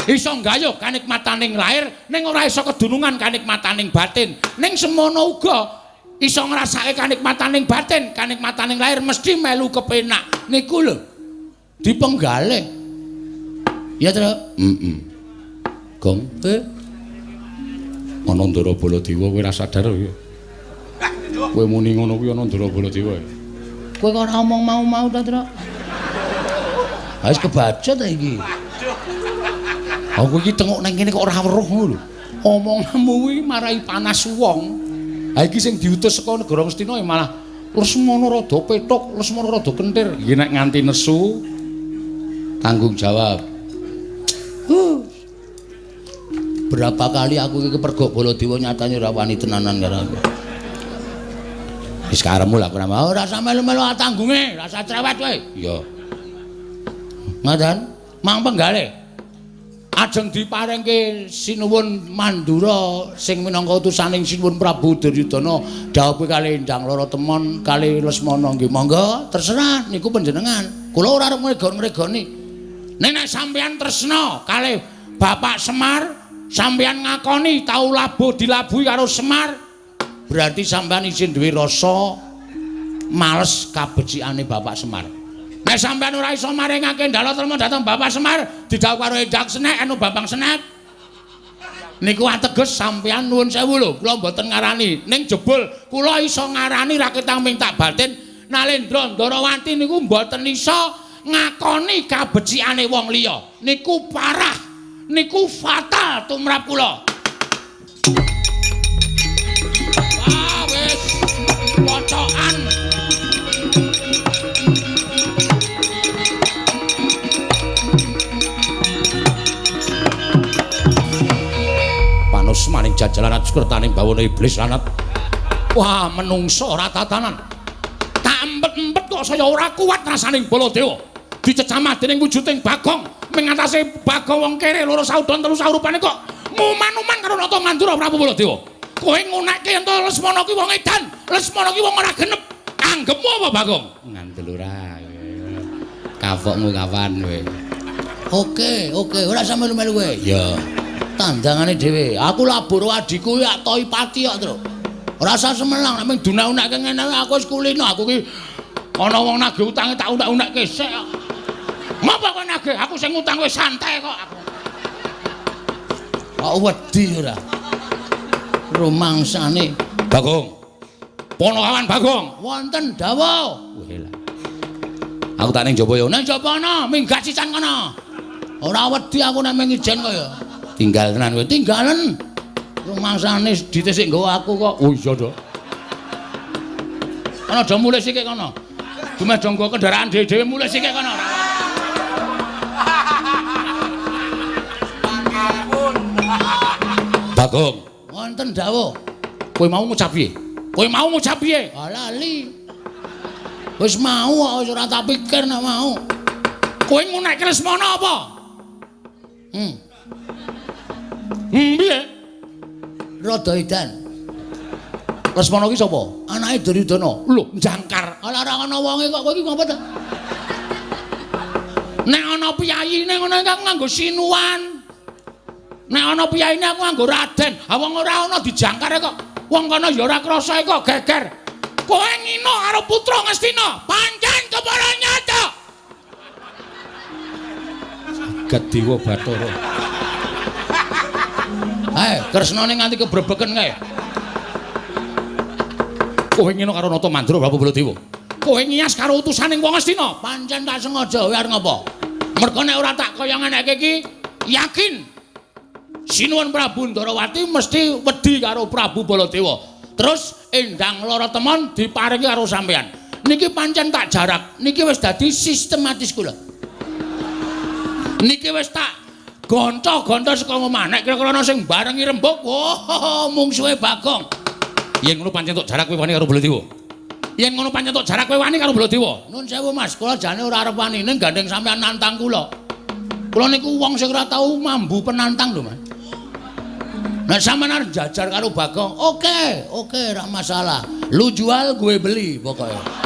Iso nggayuh kanikmataning lahir ning ora iso kedunungan kanikmataning batin. Ning semono uga iso ngrasake kanikmataning batin, kanikmataning lahir mesti melu kepenak. Niku lho dipenggalih. Ya, Tru? Heeh. Gong, ana Ndara Baladewa kowe ora sadar kowe. Kowe muni ngono kuwi ana Ndara Baladewa. Kowe kok ora omong mau-mau ta, Tru? Ha wis kebaca ta iki. Aku iki tengok nang kene kok ora weruh ngono lho. Omonganmu kuwi marai panas wong. Ha iki sing diutus saka negara Ngastina ya malah Lesmana rada pethuk, Lesmana rada kentir. Iki nek nganti nesu tanggung jawab. Berapa kali aku iki kepergok Baladewa nyatane ora wani tenanan karo aku. Wis karepmu lah ora mau ora usah melu-melu tanggunge, ora usah cerewet kowe. Iya. Ngoten, mang penggalih. Ajeng diparengke Sinuwun Mandura sing minangka utusaning Sinuwun Prabu Duryudana dhawuhe kalih Endang Lara Temon kalih Lesmana nggih monggo terserah niku panjenengan. Kula ora arep ngregon-ngregoni. Nek nek sampeyan tresna kalih Bapak Semar, sampeyan ngakoni tau labuh dilabuhi karo Semar, berarti sampeyan isih duwe rasa males kabecikane Bapak Semar. Nek sampeyan ora iso maringake ndala trema dhateng Bapak Semar, didhawuh karo Endang Senek anu Bambang Senek. Niku ateges sampeyan nuwun sewu lho, kula mboten ngarani. Ning jebul kula iso ngarani raketang ming tak batin Nalendra Ndarawati niku mboten iso ngakoni kabecikane wong liya. Niku parah, niku fatal tumrap kula. Wah, wis pocokan. Maning jajalan atus kertaning bawana iblis lanat. Wah, menungso ora tatanan. Tak empet-empet kok saya ora kuat rasaning Baladewa. Dicecamah dening wujuding Bagong, mengatasi Bagong wong kere loro saudon telu saurupane kok nguman-uman karo Nata Mandura Prabu Baladewa. Kowe ngunekke yen to Lesmana ki wong edan, Lesmana ki wong ora genep. Anggepmu apa Bagong? Ngandel ora. Kafokmu kapan kowe? Oke, oke, ora usah melu-melu kowe. Ya. Tandangane dhewe. Aku labur adhiku ya toi pati kok, Tru. Ora usah semelang nek mung dunak-unakke ngene aku wis kulino. Aku ki ana wong nagih utange tak unak-unakke sik kok. Ngapa kowe nagih? Aku sing ngutang wis santai kok aku. Kok wedi ora? Rumangsane Bagong. Ponokawan Bagong, wonten dawuh. Weh lah. Aku tak ning jaba ya. Ning jaba ana, minggat sisan kono. Ora wedi aku nek mung ijen kaya. Tinggal tenan kowe, tinggalen. Rumangsane dite sik nggawa aku kok. Oh iya to. Kono aja mulih sikik kono. Dumeh do nggawa kendaraan dhewe-dhewe mulih sikik kono. Bagong, wonten dawuh. Kowe mau ngucap piye? Kowe mau ngucap piye? Ah lali. Wis mau kok wis ora tak pikir nek mau. Kowe ngunekke Lesmana apa? Piye? Rada edan. Lesmana ki sapa? Anake Duryudana. Lho, jangkar. Ala ora ana wonge kok kowe iki ngopo ta? Nek ana piyayine ngono iki aku nganggo sinuwan. Nek ana piyayine aku nganggo raden. Ha wong ora ana dijangkar kok. Wong kono ya ora krasa kok geger. Kowe ngino karo putra Ngastina, pancen kepara nyata. Jagat Dewa Bathara. Kae, Kresnane nganti kebrebeken kae. Kowe ngene karo Nata Mandra Prabu Baladewa. Kowe ngias karo utusaning wong Astina. Pancen tak sengaja kowe arep ngapa? Mergo nek ora tak kaya ngeneke iki, yakin Sinuwun Prabu Ndarawati mesti wedi karo Prabu Baladewa. Terus Endang Lara Temon diparingi karo sampeyan. Niki pancen tak jarak, niki wis dadi sistematis kula. Niki wis tak gonco-gonco saka omah. Nek kira-kira ana sing barengi rembug, wah, mungsuhe Bagong. Yen ngono pancen tok jarak kowe wani karo Baladewa. Yen ngono pancen tok jarak kowe wani karo Baladewa. Nun sewu Mas, kula jane ora arep wani ning gandeng sampeyan nantang kula. Kula niku wong sing ora tau mambu penantang lho, Mas. Nek sampeyan arep jajar karo Bagong, oke, oke, ora masalah. Lu jual, gue beli pokoknya.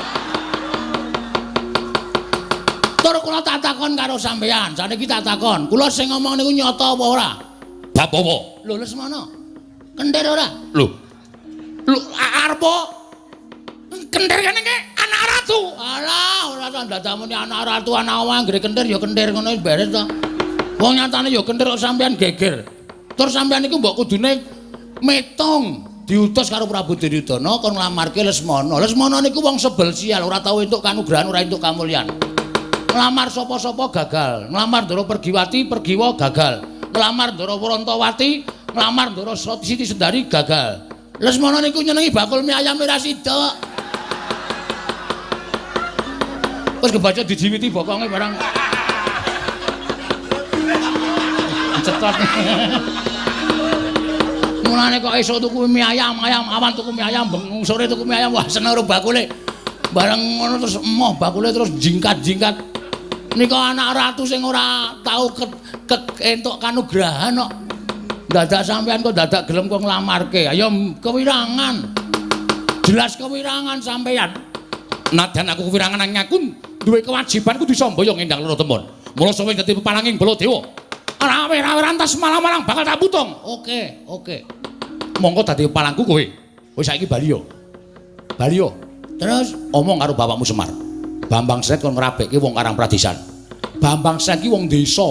Tur kula tak takon karo sampeyan, saniki tak takon. Kula sing ngomong niku nyata apa ora? Bab apa? Lho Lesmana. Kentir ora? Lho. Lho arep kentir kene iki anak ratu. Alah, ora ta ndadamune anak ratu, anak wong anggere kentir ya kentir ngono wis beres to. Wong nyatane ya kentir kok sampeyan geger. Tur sampeyan niku mbok kudune metung diutus karo Prabu Duryudana kon nglamarke Lesmana. Lesmana niku wong sebel sial, ora tau entuk kanugrahan, ora entuk kamulyan. Nglamar sapa-sapa gagal, nglamar Ndara Pergiwati, Pergiwa gagal, nglamar Ndara Wrantawati, nglamar Ndara Siti Sendari gagal. Lesmana niku nyenengi bakul mie ayam ora sida. Wis kebaca dijiwiti bokonge barang. Cetot. Mulane kok esuk tuku mie ayam, ayam awan tuku mie ayam, bengi sore tuku mie ayam, wah seneng karo bakule. Bareng ngono terus emoh bakule terus jingkat-jingkat. Nika anak ratu sing ora tau entuk kanugrahan kok. Dadak sampean kok dadak gelem kok nglamarke. Ayo kewirangan. Jelas kewirangan sampean. Nadyan aku kewirangan nang aku duwe kewajiban kudu iso mboyong Endang Lara Temon. Mula sawe dadi peparanging Baladewa. Rawe-rawe rantas malang-malang bakal tak putung. Oke, oke. Monggo dadi palangku kowe. Wis saiki bali yo. Bali yo. Terus omong karo bapakmu Semar. Bambang Snet kon ngrabekke wong Karang Pradesan. Bambang Snet ki wong desa.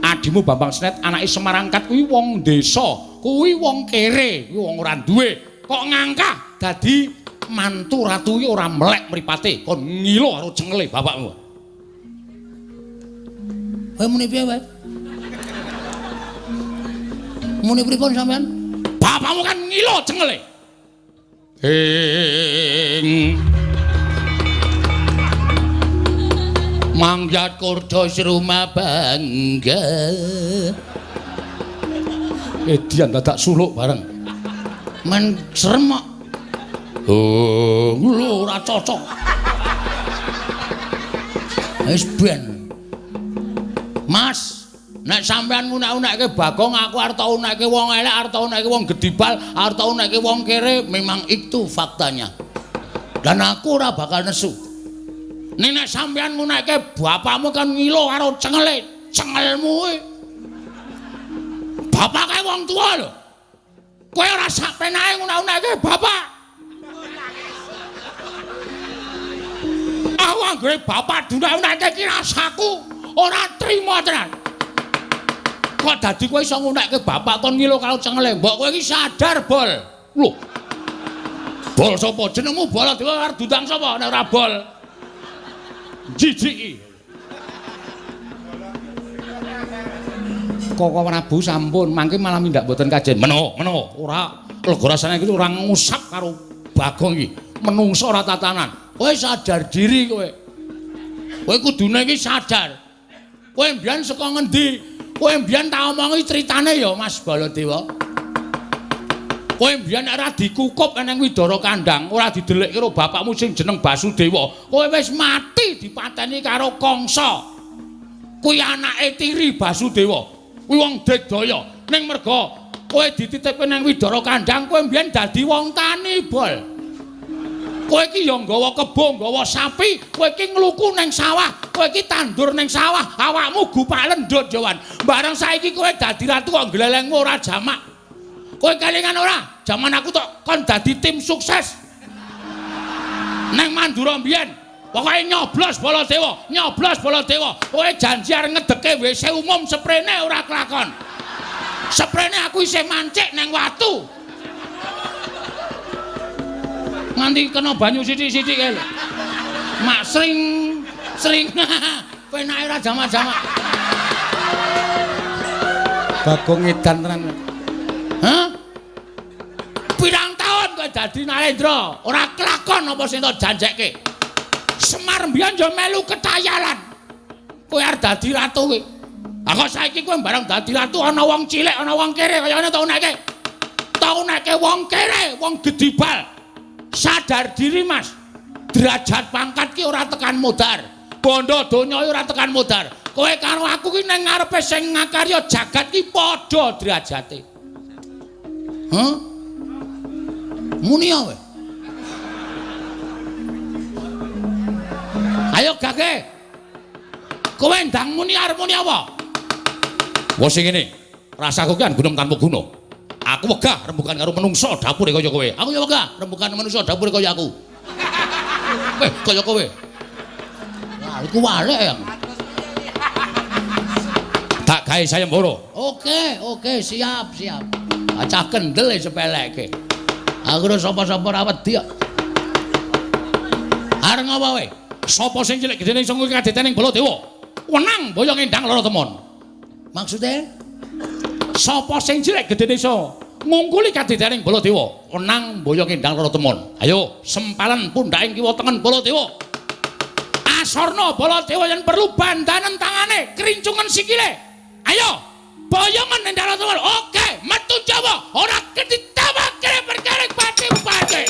Adimu Bambang Snet anake Semar angkat kuwi wong desa. Kuwi wong kere, kuwi wong ora duwe. Kok ngangkah dadi mantu ratu ki ora melek mripate, kon ngilo karo cengele bapakmu. Kowe muni piye wae? Muni pripun sampean? Bapakmu kan ngilo cengele. Ing mangyat kurda sruma bangga. Edian dadak suluk bareng. Men serem kok. Oh, lho ora cocok. Wis ben. Mas, nek sampean ngunek-unekke Bagong, aku arep tau unekke wong elek, arep tau unekke wong gedibal, arep tau unekke wong kere, memang itu faktanya. Dan aku ora bakal nesu. Ning nek sampean ngunekke bapakmu kan ngilo karo cengele, cengelmu kuwi. Bapak kae wong tuwa lho. Kowe ora sak penake ngunek-unekke bapak. Aku anggere bapak dunek-unekke iki rasaku ora trima tenan. Kok dadi kowe iso ngunekke bapak kon ngilo karo cengele? Mbok kowe iki sadar, Bol. Lho. Bol sapa? Jenengmu Baladewa arep diundang sapa nek ora Bol? Jijiki. Koko Prabu sampun mangke malah mindak mboten kajen. Meno, meno, ora lega rasane iki ora ngusap karo Bagong iki. Menungso ora tatanan. Kowe sadar diri kowe. Kowe kudune iki sadar. Kowe mbiyen saka ngendi? Kowe mbiyen tak omongi critane ya Mas Baladewa. Kowe mbiyen ora dikukup nang Widara Kandang, ora didelikke karo bapakmu sing jeneng Basudewa. Kowe wis mati dipateni karo Kangsa. Kuwi anake tiri Basudewa. Kuwi wong digdaya. Ning merga kowe dititipke nang Widara Kandang, kowe mbiyen dadi wong tani, Bol. Kowe iki ya nggawa kebo, nggawa sapi, kowe iki ngluku nang sawah, kowe iki tandur nang sawah, awakmu gupak lendut Jawan. Bareng saiki kowe dadi ratu kok glelengmu ora jamak. Kowe kelingan ora? Jaman aku tok kon dadi tim sukses. Nang Mandura mbiyen, pokoke nyoblos Baladewa, nyoblos Baladewa. Kowe janji arep ngedeke WC umum seprene ora kelakon. Seprene aku isih mancik nang watu. Nganti kena banyu sithik-sithik kae lho. Mak sring sring penake ora jamak-jamak. Bagong edan tenan. Hah? Pirang taun kowe dadi Narendra, ora kelakon apa sing tok janjekke. Semar mbiyen yo melu ketayalan. Kowe arep dadi ratu kowe. Ah kok saiki kowe bareng dadi ratu ana wong cilik, ana wong kere kaya ngene tok uneke. Tok uneke wong kere, wong gedibal. Sadar diri, Mas. Derajat pangkat ki ora tekan modar. Bondo donya ora tekan modar. Kowe karo aku ki nang ngarepe sing ngakarya jagat ki padha derajate. Hah? Muni kowe. Ayo gage. Kowe ndang muni arep muni apa? Wes sing ngene. Rasaku ki gunung tanpa guna. Aku wegah rembugan karo menungsa dapure kaya kowe. Aku ya wegah rembugan menungsa dapure kaya aku. Weh, kaya kowe. Wah, iku walek ya. Tak gawe sayembara. Oke, oke, siap, siap. Acah kendel sepeleke. Aku ora sapa-sapa ora wedi kok. Arep ngapa kowe? Sapa sing cilik gedene iso ngungkul kadetening Baladewa? Wenang boyong endang lara temon. Maksude? Sapa sing cilik gedene iso ngungkuli kadetening Baladewa? Wenang boyong endang lara temon. Ayo, sempalan pundhaking kiwa tengen Baladewa. Asorna Baladewa yen perlu bandanen tangane, krincungen sikile. Ayo, boyongan endang lara temon. Oke, metu Jawa, ora ketitawake perkara pati-pati.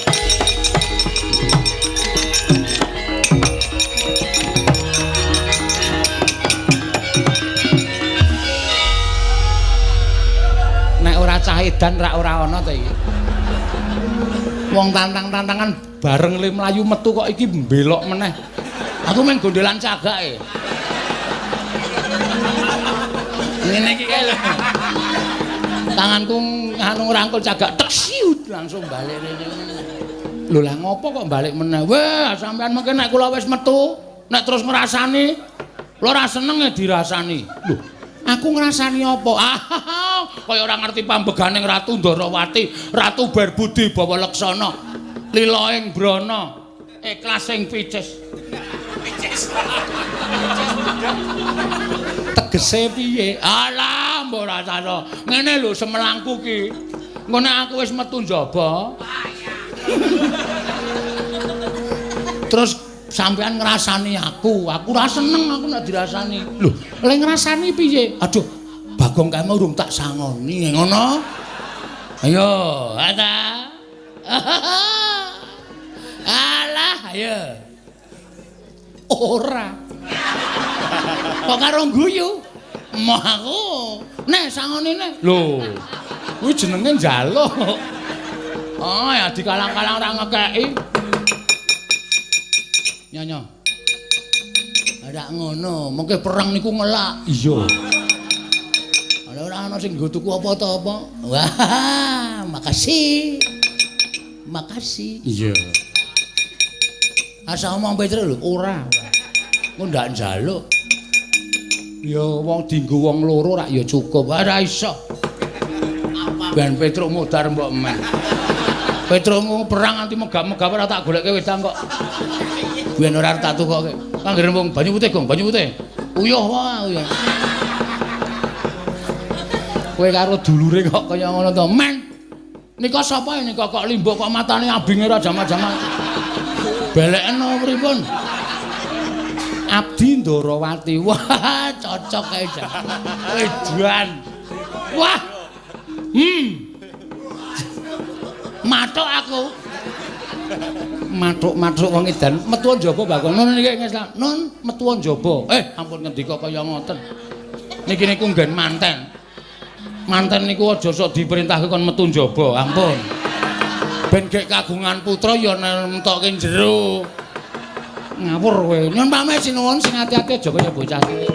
Nek ora cah edan rak ora ana to iki. Wong tantang-tantangan bareng le mlayu metu kok iki mbelok meneh. Aku main gondelan cagake. Ngene iki kae lho. Tanganku nganu ngrangkul cagak tek siut langsung balik rene. Lho lah ngopo kok balik meneh? Wah, sampean mengke nek kula wis metu, nek terus ngrasani, kula ora seneng e dirasani. Lho, aku ngrasani apa? Ah, kaya ora ngerti pambeganing Ratu Ndorowati, Ratu Berbudi Bawa Leksana, lila ing brana, ikhlas ing picis. Picis. Tegese piye? Alah, mbok rasane. Ngene lho semelangku ki. Engko nek aku wis metu njaba. Terus sampean ngrasani aku, aku ora seneng aku nek dirasani. Lho, lek ngrasani piye? Aduh, Bagong kae urung tak sangoni, ngono. Ayo, ada. Alah, ayo. Ora. Kok karo guyu? Moh aku. Nek sangoni nek. Lho, kuwi jenenge njaluk. Oh, ya dikalang-kalang ora ngekeki. Nyonya. Ora ngono, mengke perang niku ngelak. Iya. Ora ora ana sing nggo tuku apa ta apa. Wah, makasih. Makasih. Iya. Asa omong Petro lho, ora. Engko ndak njaluk. Ya wong dienggo wong loro rak ya cukup. Ora iso. Ben Petruk modar mbok men. Petruk perang nganti megap-megap ora tak goleke wedang kok. Ben ora tak tukoke. Anggere wong banyu putih, Gong, banyu putih. Uyuh wae, uyuh. Kowe karo dulure kok kaya ngono to, men. Nika sapa nika kok limbuk kok matane abinge ora jamak-jamak. Beleken pripun? Abdi Ndorowati. Wah, cocok kae jan. Edan. Wah. Mathuk aku. Mathuk-mathuk wong edan. Metu njaba Bagong. Nun niki ngeslah. Nun metu njaba. Ampun ngendika kaya ngoten. Niki niku nggen manten. Manten niku aja sok diperintahke kon metu njaba. Ampun. Ben gek kagungan putra ya nemtokke jero. Ngawur kowe. Nyun pamit sinuwun sing ati-ati aja kaya bocah cilik.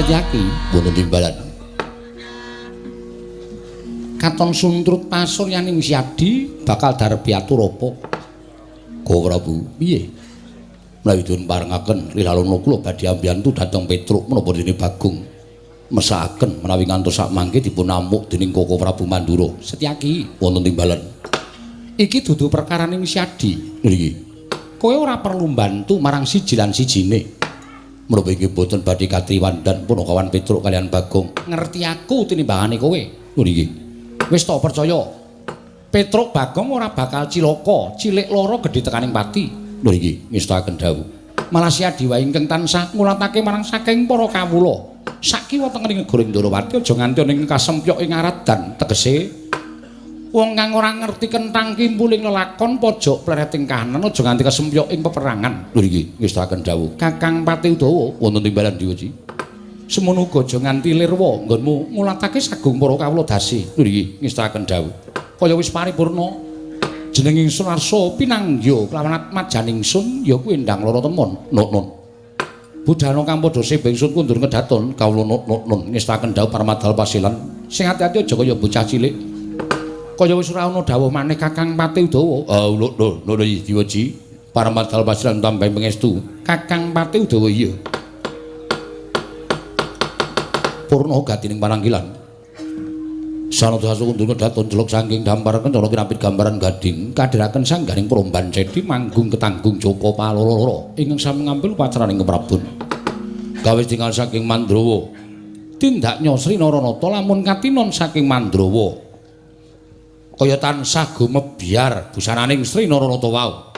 Setyaki wonten timbalan. Katon suntrut pasuryaning Siadi bakal darbi atur apa? Go Prabu, piye? Menawi dipun parengaken lilalana kula badhe ambiyantu dhateng Petruk menapa dene Bagong mesakaken menawi ngantos sak mangke dipun amuk dening Koko Prabu Mandura. Setyaki wonten timbalan. Iki dudu perkaraning Siadi. Nggih. Kowe ora perlu mbantu marang siji lan sijine. Menapa inggih boten badhe katriwandan punakawan Petruk kalian Bagong. Ngerti aku tinimbangane kowe. Nggih. Wis tak percaya. Petruk Bagong ora bakal cilaka, cilik lara gedhe tekaning pati. Lho iki ngestakaken dawuh. Malah Siadi wae ingkang tansah ngulatake marang saking para kawula. Sakiwa tengening negara Ndorowati aja nganti ana ing kasempyok ing aradan tegese wong kang ora ngerti kentang kimpuling lelakon pojok plereting kahanan aja nganti kasempyok ing peperangan. Lho iki ngestakaken dawuh. Kakang Pati Udawa wonten timbalan diwaji. Semono uga aja nganti lirwa nggonmu ngulatake sagung para kawula dasi. Lho iki ngestakaken dawuh. Kaya wis paripurna jeneng ingsun arsa pinangya kelawan atmajan ingsun ya kuwi endang lara temon. Nun. Budhana kang padha sembah ingsun kundur kedaton kawula nun ngestakaken dawuh Parmadal Pasilan. Sing ati-ati aja kaya bocah cilik. Kaya wis ora ana dawuh maneh Kakang Pati Udawa. Ah lho lho diwaji Parmadal Pasilan tambahi pangestu. Kakang Pati Udawa iya. Purna gatining pananggilan. Sanada sasu kundur kedaton jeluk saking dampar kencana kinapit gambaran gading kadhiraken sangganing promban cedi manggung ketanggung Joko Paloro ingkang sami ngambil upacaraning keprabon. Gawe tinggal saking Mandrawa. Tindak Sri Naranata lamun katinon saking Mandrawa. Kaya tansah gumebyar busananing Sri Naranata wau.